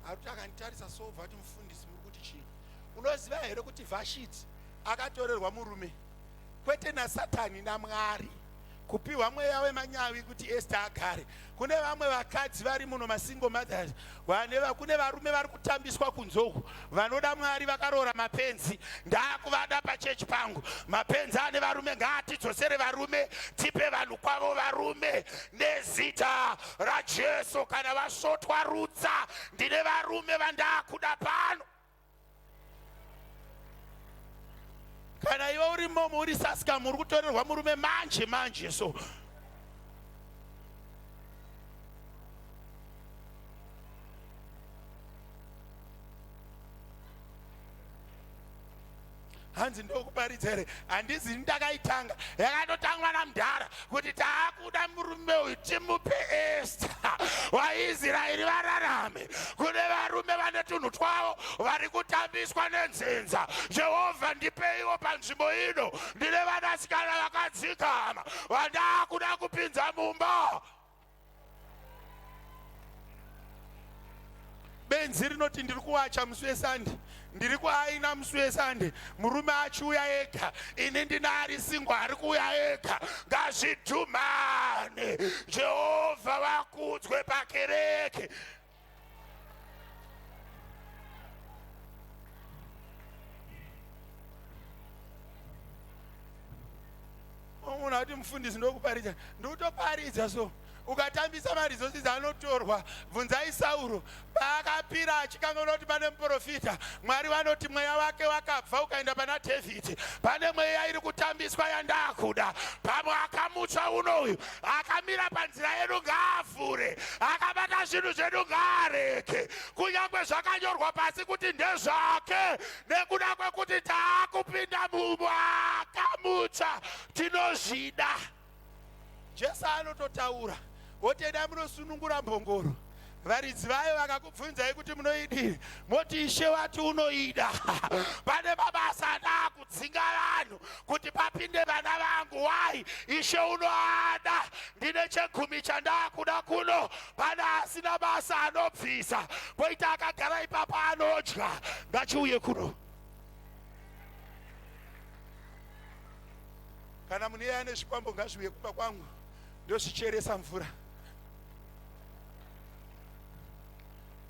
arikuti akanditarisa so bva kuti mufundisi muri kuti chii? Unoziva here kuti Vashiti akatorerwa murume kwete naSatani, naMwari, kupiwa mweya wemanyawi kuti Esther agare. Kune vamwe vakadzi vari muno masingle mothers, kune varume vari kutambiswa kunze uku vanoda Mwari vakaroora mapenzi. Ndaakuvada pachechi pangu. Mapenzi ane varume ngaatidzosere varume, tipe vanhu kwavo varume nezita raJesu. Kana vasvotwa rutsa, ndine varume vandaakuda pano. Kana iwe uri momo uri saskamu uri kutorerwa murume manje manje so. Hanzi ndokuparidza here? Handizi ndakaitanga, yakatotangwa namudhara kuti taakuda murume uyu timupe Esta, vaIsraeri vararame. Kune varume vane tunhu twavo vari kutambiswa nenzenza. Jehovha, ndipeiwo panzvimbo ino, ndine vanasikana vakadzikama vandaakuda kupinza mumba. Benzi rinoti ndiri kuwacha musi wesande, ndiri kuaina musi wesande, murume achiuya ega, ini ndina ari singo ari kuuya ega. Ngazvidhumane, Jehovha vakudzwe pakereke. Munhu ati mufundisi ndokuparidza, ndikutoparidza so ukatambisa maresources anotorwa. Bvunzai Sauro paakapira achikanganwa kuti pane muprofita. Mwari vanoti mweya wake wakabva ukaenda pana Dhavhidhi. Pane mweya iri kutambiswa yandakuda. Pamwe akamutsva unoyu akamira panzira yedu ngaavhure, akabata zvinhu zvedu ngaareke, kunyange zvakanyorwa pasi kuti ndezvake. Nekuda kwekuti taakupinda mumwaka mutsva, tinozvida. Jesu anototaura woti endai munosunungura mbongoro, varidzi vayo vakakubvunzai kuti munoidii, moti Ishe wati unoida. Pane mabasa andakudzinga vanhu kuti papinde vana vangu. Wai? Ishe unoada. Ndine chegumi chandakuda kuno. Pane asina basa anobvisa, poita akagara ipapo anodya, ngachiuye kuno. Kana munhu iye ane zvikwambo ngazviuye kumba kwangu, ndozvicheresa mvura.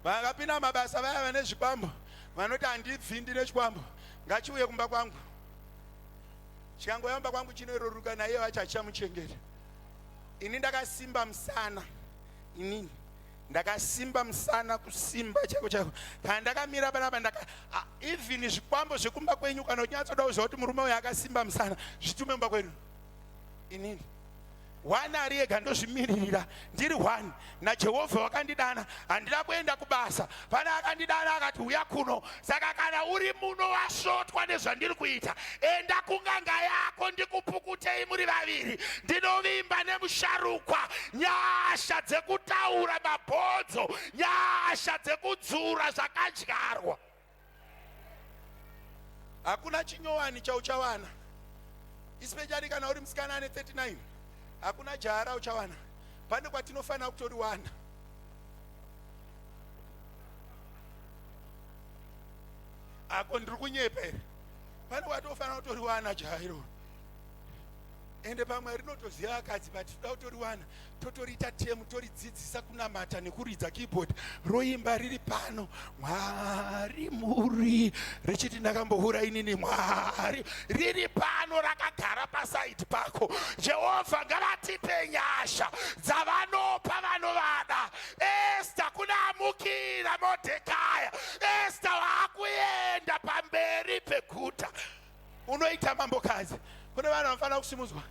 Vakapinda mabasa vaya vane zvikwambo vanoti handibvi ndine chikwambo, ngachiuye kumba kwangu. Chikangoya kumba kwangu chinoiroruka, naiye vacho achichamuchengeta. Ini ndakasimba musana, inini ndakasimba musana, kusimba chaiko chaiko. Kana ndakamira panapa ndaka even zvikwambo zvekumba kwenyu, kana uchinyatsoda kuziva kuti murume uyu akasimba musana, zvitume mumba kwenyu. Inini one ari ega ndozvimiririra, ndiri one naJehovha wakandidana. Handina kuenda kubasa, pane akandidana akati uya kuno. Saka kana uri muno wasvotwa nezvandiri kuita, enda kunganga yako ndikupukutei muri vaviri. Ndinovimba nemusharukwa, nyasha dzekutaura mabhonzo, nyasha dzekudzura zvakadyarwa. Hakuna chinyowani chauchawana, especially kana uri musikana ane 39. Hakuna jaha rauchawana. Pane kwatinofanira kutoriwana. Ako ndiri kunyepa here? Pane kwatofanira kutoriwana jaha iroro, ende pamwe rinotoziva vakadzi, but toda kutoriwana, totoriita temu, toridzidzisa kunamata nekuridza keyboard, roimba riri pano, Mwari muri richiti ndakambohura inini. Mwari riri pano rakagara pasaidi pako. Jehovha ngavatipe nyasha dzavanopa vanovada. Esta kuna amukira Modhekaya, Esta waakuenda pamberi peguta, unoita mambokadzi. Kune vanhu vanofanira kusimudzwa.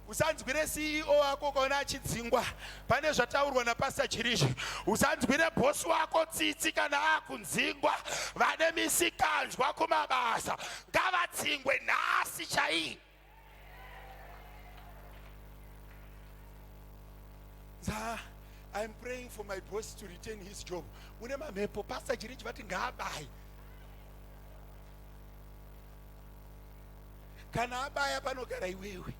Usanzwire CEO wako ukaona achidzingwa, pane zvataurwa napastor Chirizhi. Usanzwire bosi wako tsitsi kana akunzingwa. Vane misikanzwa kumabasa ngavadzingwe nhasi chaiye. I'm praying for my boss to retain his job. Une mamhepo. Pastor Chirizhi vati ngaabaye. Kana abaya, panogara iwewe.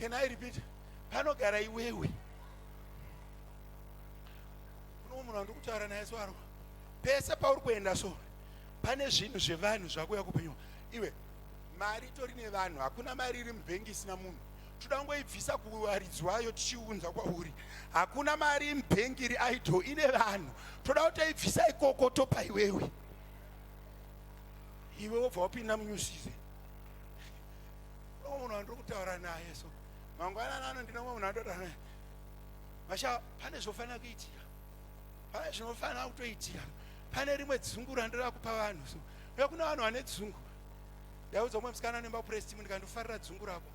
Can I repeat? Panogara iwewe. Kuno munhu wandiri kutaura naye swaro, pese pauri kuenda so pane zvinhu zvevanhu zvakuya kupenyu. Iwe mari itori nevanhu, hakuna mari iri mubhengi isina munhu. Toda kungoibvisa kuvaridzi wayo tichiunza kwauri. Hakuna mari mubhengi iri idle, ine vanhu. Toda kutoibvisa ikoko topa iwewe. Iwe wobva wapinda munyusize. Uno munhu wandiri kutaura naye so mangwanani ano, ndine umwe munhu andotaura naye masha. Pane zvofanira kuitika, pane zvinofanira kutoitika. Pane rimwe dzungu randoda kupa vanhu so. Uye kuna vanhu vane dzungu. Ndaudza umwe musikana anoimba kupraise team, ndikandofarira dzungu rako.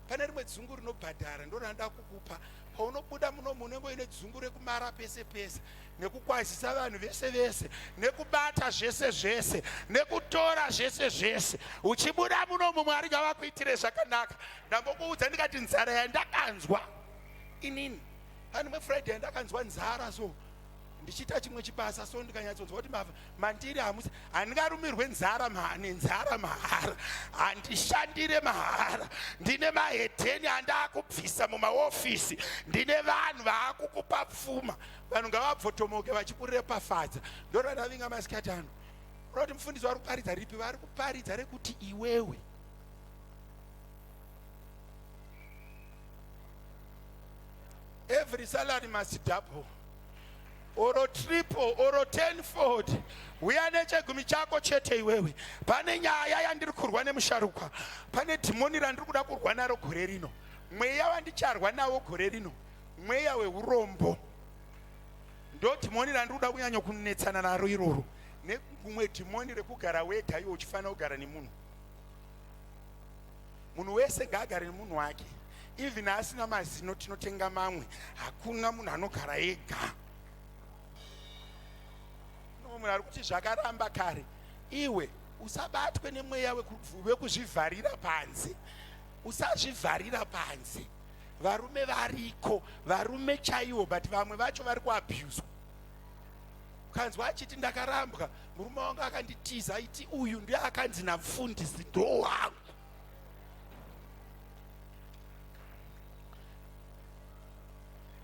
Pane rimwe dzungu rinobhadhara, ndoranda kukupa. Paunobuda muno unenge uine dzungu rekumara pese pese, nekukwazisa vanhu vese vese, nekubata zvese zvese, nekutora zvese zvese. Uchibuda munomu, Mwari ngavakuitire zvakanaka. Ndambokuudza ndikati nzara yandakanzwa inini pane imwe Friday, yandakanzwa nzara so ndichiita chimwe chibasa so, ndikanyatsonzwa kuti mandiri hamusi, handingarumirwe nzara nenzara mahara, handishandire mahara. Ndine mahedheni andaakubvisa mumaofisi, ndine vanhu vaakukupa pfuma. Vanhu ngavabvotomoke vachikurepafadza. Ndoranavinga masikati ano. Unoda kuti mufundisi vari kuparidza ripi? Vari kuparidza rekuti iwewe every salary must double or triple or tenfold. Uya nechegumi chako chete iwewe. Pane nyaya yandiri kurwa nemusharukwa, pane dhimoni randiri kuda kurwa naro gore rino. Mweya wandicharwa nawo gore rino mweya weurombo, ndo dhimoni randiri kuda kunyanya kunetsana naro iroro, nekumwe dhimoni rekugara wega iwe uchifanira kugara nemunhu. Munhu wese ngaagare nemunhu wake, even asina mazino tinotenga mamwe. Hakuna munhu anogara ega. No munhu ari kuti zvakaramba kare. Iwe usabatwe nemweya wekuzvivharira panze, usazvivharira panze. Varume variko, varume chaiwo, but vamwe vacho vari kuabhuswa. Ukanzwa achiti ndakarambwa, murume wangu akanditiza, aiti uyu ndiye akanzi namufundisi ndo wangu.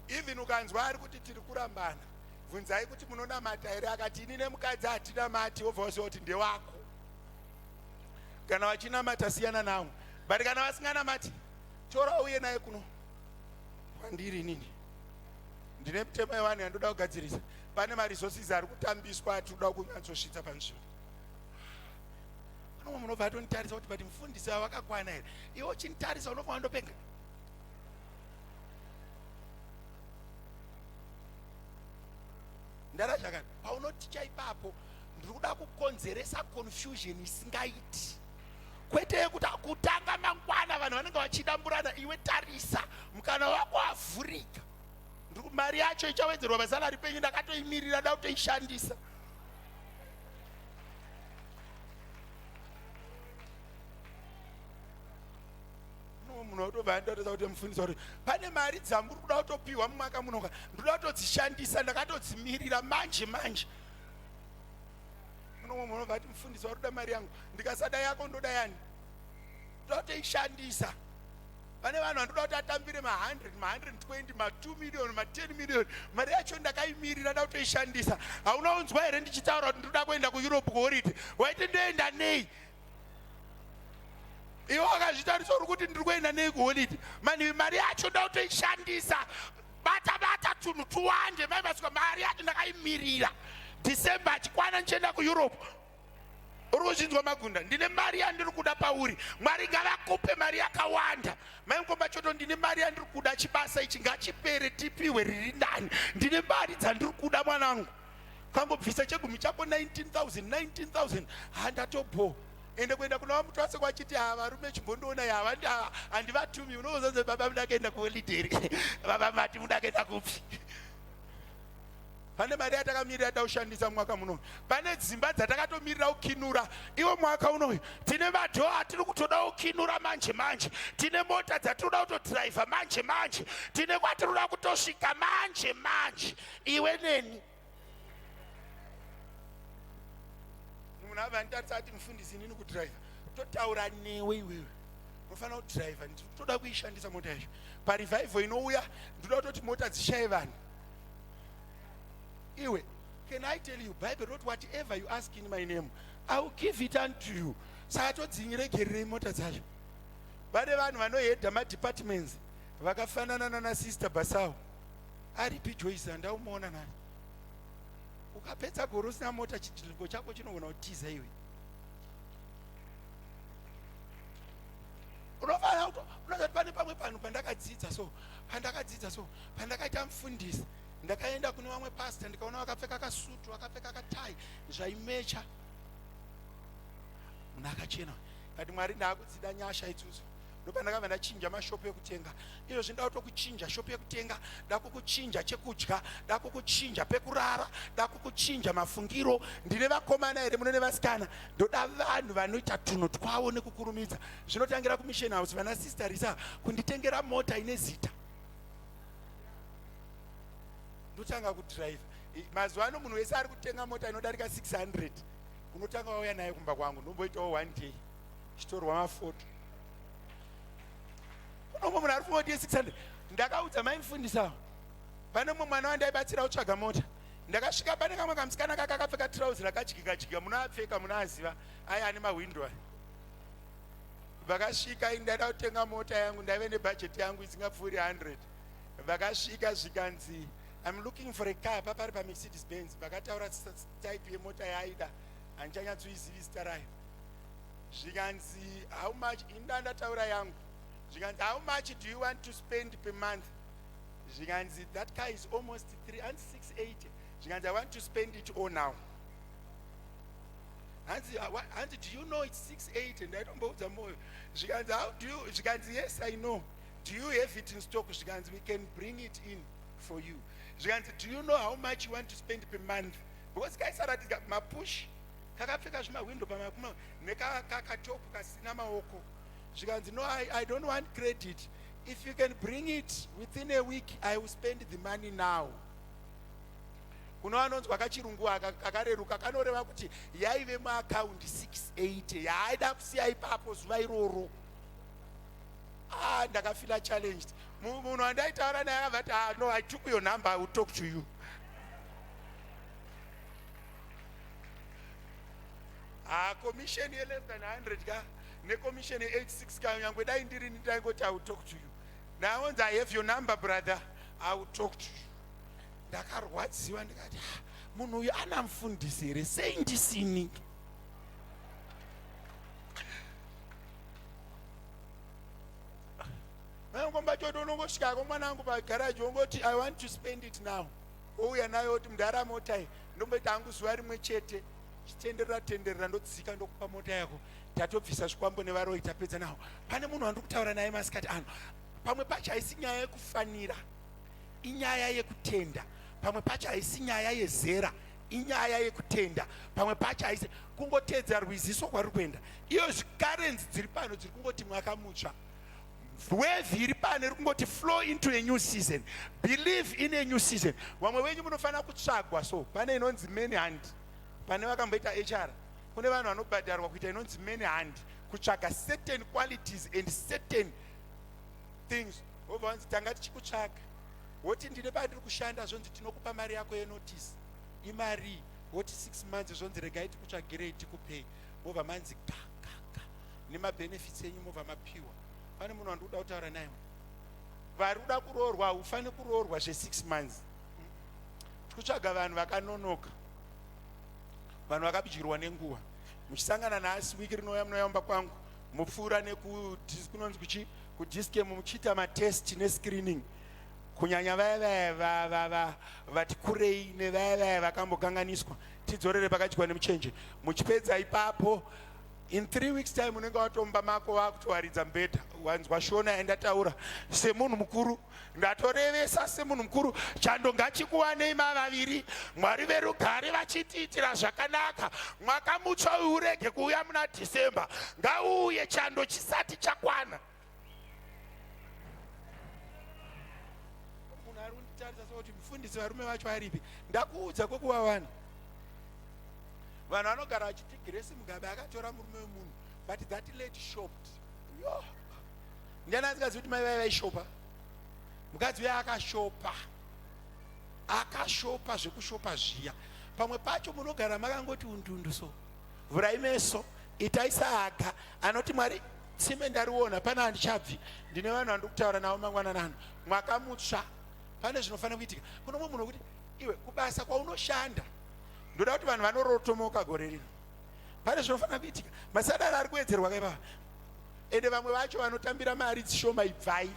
Even ukanzwa ari kuti tiri kurambana, bvunzai kuti munonamata here. Akati ini nemukadzi hatinamati, wobva waziva kuti ndewako. Kana vachinamata, siyana nawo, but kana vasinganamati, tora uye naye kuno kwandiri. Inini ndine mitemo yevanhu yandoda kugadzirisa. Pane maresources ari kutambiswa atinoda kunyatsosvitsa panzvimbo. Pane munobva atonditarisa kuti, but mufundisi ava vakakwana here? Iwe uchinditarisa unofanira ndopenga. Ndara zvakati paunoticha ipapo, ndiri kuda kukonzeresa confusion isingaiti, kwete yekuti kutanga mangwana vanhu vanenge vachidamburana. Iwe tarisa, mukana wako avhurika. Mari yacho ichawedzerwa pasalary penyu, ndakatoimirira, da kutoishandisa. No munhu watobva andotaridza kuti mufundisi wati pane mari dzamuri kuda kutopiwa mumwaka munoka, ndoda kutodzishandisa, ndakatodzimirira manje manje. Unomwe munhu unobva ati mufundisi wari kuda mari yangu, ndikasada yako ndoda yani? Ndoda kutoishandisa. Pane vanhu vandoda kuti atambire ma100, ma120, ma2 million, ma10 million. Mari yacho ndakaimirira, da kutoishandisa. Hauna unzwa here ndichitaura kuti ndoda kuenda kuEurope kuholiday? Waiti ndoenda nei? Iwe wakazvitarisa uri kuti ndiri kuenda nei kuholiday? Mani mari yacho nda kutoishandisa. Bata bata tunhu tuwande. Mai masuka, mari yacho ndakaimirira. December achikwana ndichienda kuEurope. Uri kuzvinzwa magunda? Ndine mari yandiri kuda pauri. Mwari ngavakupe mari yakawanda. Mai mukoma Choto, ndine mari yandiri kuda. Chibasa ichi ngachipere, tipiwe riri nani. Ndine mari dzandiri kuda mwanangu. Kangobvisa chegumi chako 19,000, 19,000, handatobho. Ende kuenda kuna vamutwase kwachiti ha varume chimbondiona yava handivatumi. Unozonzi baba muda kuenda kuholiday, baba mati muda kuenda kupi? Pane mari yatakamirira da kushandisa mwaka muno. Pane dzimba dzatakatomirira kukinura iwo mwaka unoyu. Tine madhoo atiri kutoda kukinura manje manje. Tine mota dzatinoda kutodhiraivha manje manje. Tine kwatinoda kutosvika manje manje, iwe neni. Munhu abva anditarisa ati mufundisi, inini kudhiraivha totaura newe, iwewe unofanira kudhiraivha. Toda kuishandisa mota yacho parevival inouya. Ndoda kutoti mota dzishaye vanhu. Iwe, can I tell you, Bible wrote, "Whatever you ask in my name, I will give it unto you." Saka todziregererei mota dzacho? Vane vanhu vanohedha madepartments vakafanana nana Sister Basau. Aripi Joyce? Handaumuona nani. Ukapedza gore usina mota, chidhiliko chako chinogona kutiza. Iwe unofanira unozati pane pamwe panhu pandakadzidza so, pandakadzidza so, pandakaita mufundisi, ndakaenda kune vamwe pastor, ndikaona vakapfeka kasutu, vakapfeka katai, zvaimecha, munhu akachena. Kati Mwari, ndaakudzida nyasha idzodzo. Ndopandakabva ndachinja mashopu ekutenga. Izvozvi ndoda kutokuchinja shopu yekutenga, dakukuchinja chekudya, dakukuchinja pekurara, dakukuchinja mafungiro. Ndine vakomana here muno nevasikana? Ndoda vanhu vanoita tunhu twavo nekukurumidza. Zvinotangira kumission house, vana sister Risa kunditengera mota ine zita. Ndotanga kudrive. Mazuva ano munhu wese ari kutenga mota inodarika 600. Unotanga wauya naye kumba kwangu, ndomboitawo one day. Chitorwa mafoto. Unomwe munhu ari kufunga kuti 600. Ndakaudza mai mufundisi avo. Pane mumwe mwana wandaibatsira kutsvaga mota. Ndakasvika pane kamwe kamusikana kaka akapfeka trouse rakadyika dyika, munoapfeka munoaziva aya ane mahwindo aya. Vakasvika ini ndaida kutenga mota yangu, ndaive nebhajeti yangu isingapfuuri 100. Vakasvika zvikanzi I'm looking for a car, papari paMercedes Benz. Vakataura type yemota yaaida, handichanyatsoizivi zita rayo. Zvikanzi how much, ini ndandataura yangu. Zvikanzi how much do you want to spend per month? Zvikanzi that car is almost 3 and 680. Zvikanzi I want to spend it all now. Hanzi, hanzi do you know it's 680? Ndaitomboudza moyo. Zvikanzi how do you, zvikanzi yes I know. Do you have it in stock? Zvikanzi we can bring it in for you. Zvikanzi do you know how much you want to spend per month? Because kaisaratidza mapush kakapfeka zvimahwindo pamakuma nekakatopu kasina maoko. Zvikanzi no, I don't want credit. If you can bring it within a week, I will spend the money now. Kuno vanonzwa kachirungu aka kakareruka kanoreva kuti yaive muakaundi 680 yaaida kusiya ipapo zuva iroro. Ah, ndakafila challenged. Munhu wandaitaura naye akabva ati, ah, no, I took your number, I will talk to you. Ah, commission ye less than 100 ka necommission ye 86 ka, nyangwe dai ndiri ndaingoti I will talk to you. Ndaonzi I have your number brother, I will talk to you. Ndakarwadziwa ndikati, ah, munhu uyu ana mufundisi here, sei ndisini? Ngomba choto unongosvikako mwanangu pagaraji wongoti I want to spend it now. Wouya nayo woti mudhara mota iyi ndomboita hangu zuva rimwe chete chitenderera tenderera ndodzika ndokupa mota yako. Tatobvisa zvikwambo nevaroyi tapedza nawo. Pane munhu wandiri kutaura naye masikati ano. Pamwe pacho haisi nyaya yekufanira, inyaya yekutenda. Pamwe pacho haisi nyaya yezera, inyaya yekutenda. Pamwe pacho haisi kungotedza rwiziso kwariri kuenda. Iyo zvikarenzi dziri pano dziri kungoti mwaka mutsva. Wave iri pano iri kungoti flow into a new season, believe in a new season. Vamwe venyu munofanira kutsvagwa. So pane inonzi man hand, pane vakamboita HR, kune vanhu vanobhadharwa kuita inonzi man hand, kutsvaga certain qualities and certain things. Wobva wanzi tanga tichikutsvaga, woti ndine pandiri kushanda, zvonzi tinokupa mari yako yenotice imari, woti 6 months, zvonzi regai tikutsvagirei tikupei, wobva manzi ga ga ga nemabenefits enyu mobva mapiwa. Pane munhu wandikuda kutaura naye, vari kuda kuroorwa, haufani kuroorwa zve6 months. Tikutsvaga vanhu vakanonoka, vanhu vakabidyirwa nenguva. Muchisangana nhasi, wiki rinouya munoyamba kwangu, mupfuura nekunonzi kuchi kuDischem, muchiita matest nescreening, kunyanya vaya vaya vati kurei nevaya vaya vakambokanganiswa, tidzorere pakadyiwa nemuchenje. Muchipedza ipapo, in 3 weeks time unenge watomba mako wakutowaridza mubhedha. Wanzwa shona yandataura semunhu mukuru, ndatorevesa semunhu mukuru. Chando ngachikuwanei mavaviri, Mwari verugare vachitiitira zvakanaka. Mwaka mutsva uyu urege kuuya muna December, ngauuye chando chisati chakwana. Munhu ari kunditarisa sekuti mufundisi, varume vacho aripi? Ndakuudza kwekuvawana. Vanhu vanogara vachiti Grace Mugabe akatora murume wemunhu, but that lady shopped. Yo, ndiani asingazivi kuti mai vai vaishopa? Mukadzi uya akashopa, akashopa zvekushopa zviya. Pamwe pacho munogara makangoti undundu, so vhurai meso, itai saaga anoti Mwari tsime ndariona pana handichabvi. Ndine vanhu vandiri kutaura navo mangwananano. Mwaka mutsva, pane zvinofanira kuitika. Kuno mumwe munhu wekuti iwe kubasa kwaunoshanda, ndoda kuti vanhu vanorotomoka gore rino, pane zvinofanira kuitika. Masadari ari kuwedzerwa kaipapa, ende vamwe vacho vanotambira mari dzishoma. Ibvai,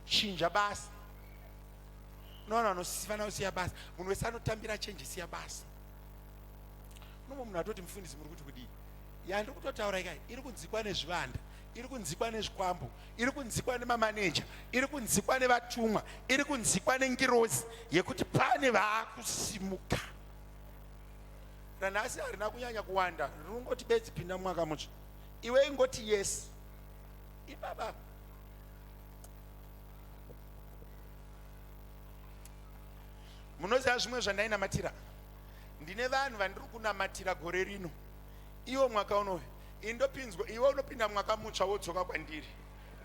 chinja basa. Unoona vanofanira kusiya basa. Munhu wese anotambira chenje, siya basa. Unomwe munhu atoti mufundisi muri kuti kudii? Yandiri kutotaura ikai iri kunzikwa nezvivanda. Iri kunzikwa nezvikwambo, iri kunzikwa nemamaneja, iri kunzikwa nevatumwa, iri kunzikwa nengirozi yekuti pane vaakusimuka. Ranhasi harina kunyanya kuwanda, rinongoti bedzi pinda mwaka mutsva. Iwe ingoti yes. Ibaba. Munoziva zvimwe zvandainamatira? Ndine vanhu vandiri kunamatira gore rino. Iwo mwaka unoyu indopinzwa, iwe unopinda mwaka mutsva wodzoka kwandiri.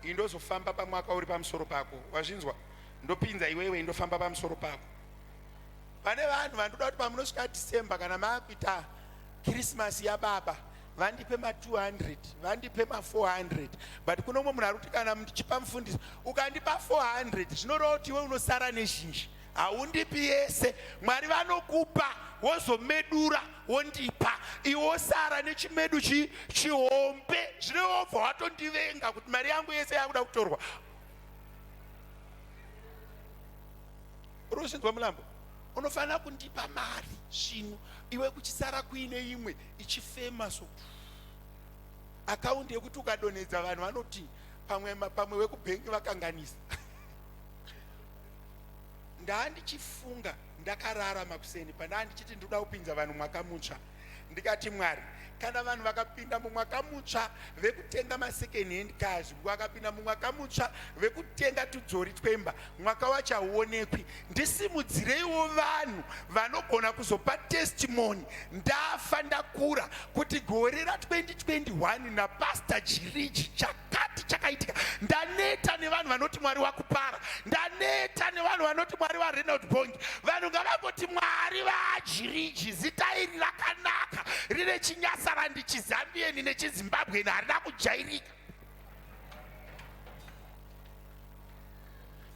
Indozofamba pamwaka uri pamusoro pako. Wazvinzwa? Ndopinza iwewe indofamba pamusoro pako. Pane vanhu vandoda kuti pamunosvika December kana maakuita Christmas yababa vandipe ma 200 vandipe ma 400 but kuno umwe munhu ari kuti kana ndichipa mufundisi ukandipa 400 zvinoreva kuti iwe unosara nezhinji haundipi yese mwari vanokupa wozomedura wondipa iwe wosara nechimedu chi chihombe zvino wobva watondivenga kuti mari yangu yese yakuda kutorwa uri kuzvinzwa mulambo unofanira kundipa mari svinu iwe kuchisara kuine imwe ichifema so akaundi yekuti ukadonhedza vanhu vanoti pamwe pamwe vekubhengi vakanganisa ndandichifunga ndakarara makuseni pandaa ndichiti ndinoda kupinza vanhu mwaka mutsva ndikati mwari kana vanhu vakapinda mumwaka mutsva vekutenga masecond hand cars vakapinda mumwaka mutsva vekutenga tudzori twemba mwaka wacho hauonekwi ndisimudzireiwo vanhu vanogona kuzopa testimony ndafa ndakura kuti gore ra2021 napastor jiriji chakati chakaitika ndaneta nevanhu vanoti mwari wakupara ndaneta nevanhu vanoti mwari warenald bongi vanhu ngavangoti mwari vaajiriji zita iri rakanaka rine chinyasarandi chizambieni nechizimbabweni harina kujairika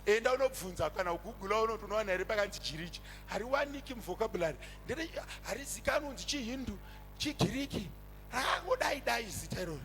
enda unobvunza kana ugugula unoti unowana here pakanzi jiriji hariwaniki muvocabulary ndere harizikanwi kunzi chihindu chigiriki rakangodai dai zita iroro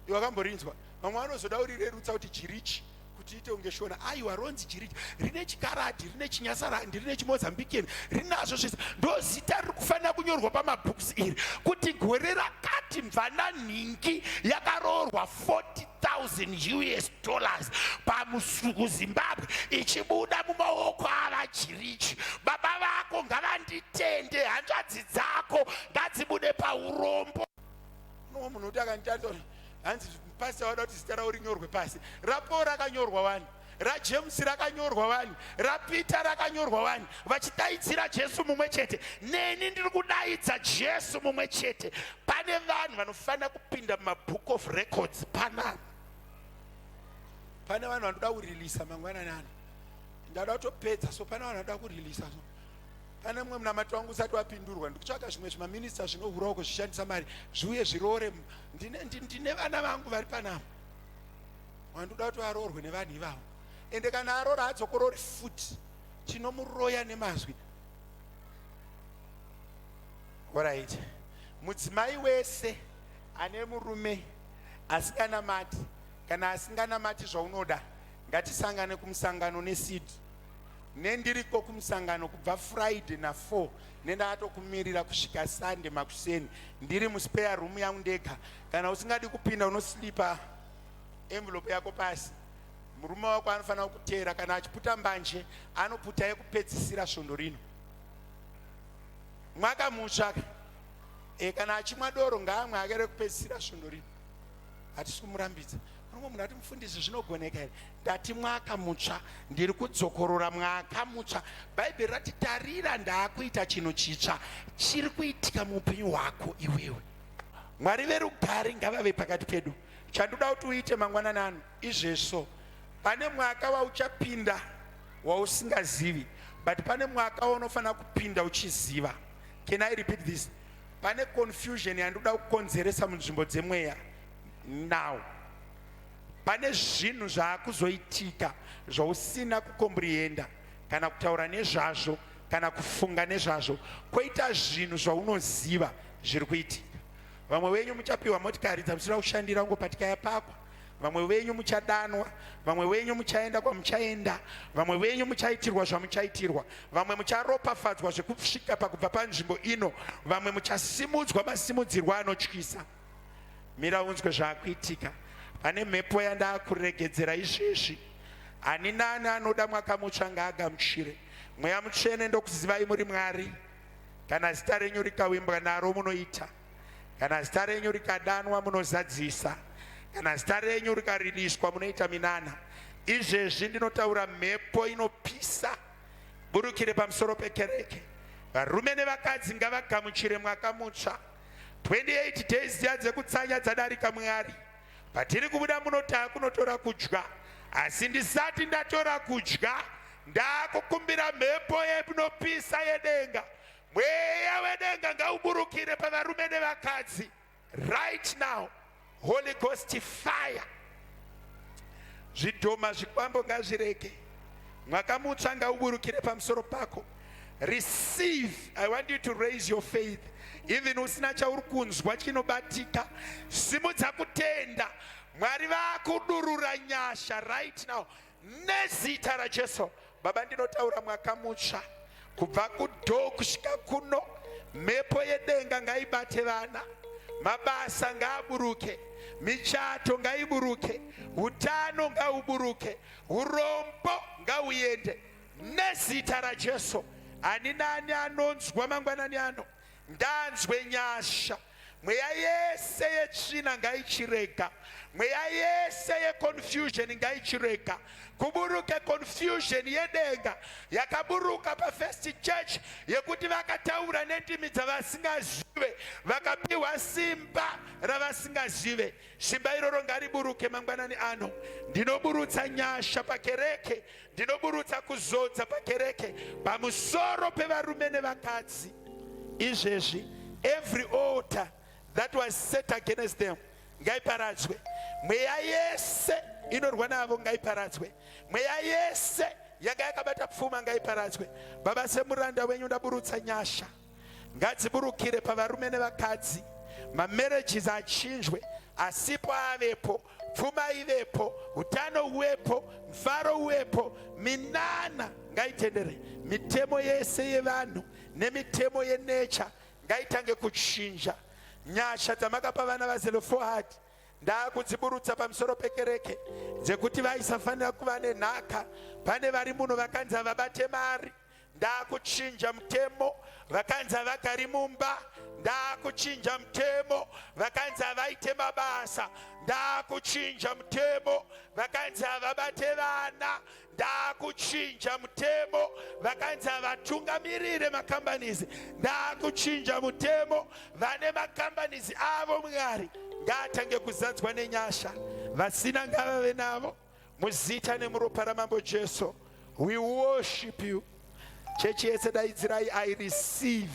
iwe wakamborinzwa vamwe vanozoda kurirerutsa kuti jirichi kuti ite kunge shona aiwa ronzi jirichi rine chikaradhi rine chinyasarandi rine chimozambikian rinazvo zvese ndo zita riri kufanira kunyorwa pamabooks iri kuti gore rakati mvana nhingi yakaroorwa 40000 us dollars pamusuku zimbabwe ichibuda mumaoko avajirichi baba vako ngavanditende hanzvadzi dzako ngadzibude paurombo unowa munhu kuti akanditarisa kuti hanzi pasi vada kuti zita ravo rinyorwe pasi rapaul rakanyorwa wani rajames rakanyorwa wani rapeter rakanyorwa wani vachidaidzira jesu mumwe chete neni ndiri kudaidza jesu mumwe chete pane vanhu vanofanira kupinda mumabook of records panapa pane vanhu vanoda kurilisa mangwanani ano ndada kutopedza so pane vanhu vanoda kurilisa so pane mumwe munamato wangu usati wapindurwa ndikutsvaka zvimwe zvimaminista zvinohura uko zvishandisa mari zviuye zviroore ndine, ndine vana vangu vari panapa wandoda kuti varoorwe nevanhu ivavo ende kana aroora adzokorori futi tinomuroya nemazwi orit mudzimai wese ane murume asinganamati kana asinganamati zvaunoda ngatisangane kumusangano neseed nendiriko kumusangano kubva friday na4 nendakatokumirira kusvika sunday makuseni ndiri muspare room yangu ndega kana usingadi kupinda unoslipa envelope yako pasi murume wako anofanira kuteera kana achiputa mbanje anoputa yekupedzisira svondo rino mwaka mutsva e, kana achimwa doro ngaamwe ake rekupedzisira svondo rino hatisi kumurambidza unomwe munhu ati mufundisi zvinogoneka here ndati mwaka mutsva ndiri kudzokorora mwaka mutsva bhaibheri rati tarira ndaakuita chinhu chitsva chiri kuitika muupenyu hwako iwewe mwari verugare ngavave pakati pedu chandoda kuti uite mangwanani ano izvezvo pane mwaka wauchapinda wausingazivi but pane mwaka waunofanira kupinda uchiziva can i repeat this pane confusion yandoda kukonzeresa munzvimbo dzemweya now pane zvinhu zvaakuzoitika zvausina kukomburihenda kana kutaura nezvazvo kana kufunga nezvazvo kwoita zvinhu zvaunoziva zviri kuitika vamwe venyu muchapiwa motikari dzamusina kushandira kungopatika yapakwa vamwe venyu muchadanwa vamwe venyu muchaenda kwamuchaenda vamwe venyu muchaitirwa zvamuchaitirwa vamwe mucharopafadzwa zvekusvika pakubva panzvimbo ino vamwe muchasimudzwa masimudzirwa anotyisa. Mira unzwe zvakuitika. Pane mhepo yandakuregedzera izvezvi. Ani nani anoda mwaka mutsva ngaagamuchire. Mweya Mutsvene ndokuzivai muri Mwari. Kana zita renyu rikawimbwa naro munoita. Kana zita renyu rikadanwa munozadzisa. Kana zita renyu rikaririswa munoita minana. Izvezvi ndinotaura mhepo inopisa burukire pamusoro pekereke. Varume nevakadzi ngavagamuchire mwaka mutsva. 28 days dziya dzekutsanya dzadarika Mwari. Patiri kubuda muno taakunotora kudya. Asi ndisati ndatora kudya ndakukumbira mhepo inopisa yedenga. Mweya wedenga ngauburukire pavarume nevakadzi right now. Holy Ghost fire. Zvidhoma zvikwambo ngazvirege. Mwaka mutsva ngauburukire pamusoro pako. Receive. I want you to raise your faith. Even usina chauri kunzwa chinobatika, simudza kutenda. Mwari vakudurura nyasha right now nezita raJesu. Baba, ndinotaura mwaka mutsva kubva kudhoo kusvika kuno, mhepo yedenga ngaibate vana, mabasa ngaaburuke, michato ngaiburuke, utano ngauburuke, urombo ngauende nezita raJesu. Ani nani anonzwa mangwanani ano, ndanzwe nyasha. Mweya yese yetsvina ngaichirega, mweya yese yeconfusion ngaichirega. Kuburuke confusion yedenga yakaburuka pafirst church yekuti vakataura nendimi dzavasingazive, vakapiwa simba ravasingazive. Simba iroro ngariburuke mangwanani ano. Ndinoburutsa nyasha pakereke, ndinoburutsa kuzodza pakereke pamusoro pevarume nevakadzi. Izvezvi every altar that was set against them ngaiparadzwe. Mweya yese inorwa navo ngaiparadzwe. Mweya yese yanga yakabata pfuma ngaiparadzwe. Baba, semuranda wenyu ndaburutsa nyasha, ngadziburukire pavarume nevakadzi. Mamarriages achinjwe, asipo avepo, pfuma ivepo, utano huvepo, mufaro huvepo, minana ngaitendere. Mitemo yese yevanhu nemitemo yenature ngaitange kuchinja. Nyasha dzamakapa vana vaZelofohad ndakudziburutsa pamusoro pekereke, dzekuti vaisafanira kuva nenhaka. Pane vari muno vakanzi havabate mari, ndakuchinja mutemo. Vakanzi havagari mumba, ndakuchinja mutemo. Vakanzi havaite mabasa, ndakuchinja mutemo. Vakanzi havabate vana, ndakuchinja mutemo. Vakanzi havatungamirire macompanies, ndakuchinja mutemo. Vane macompanies avo, Mwari ngaatange kuzadzwa nenyasha, vasina ngavave navo, muzita nemuropa raMambo Jesu. We worship you. Chechi yese daidzirai, "I receive."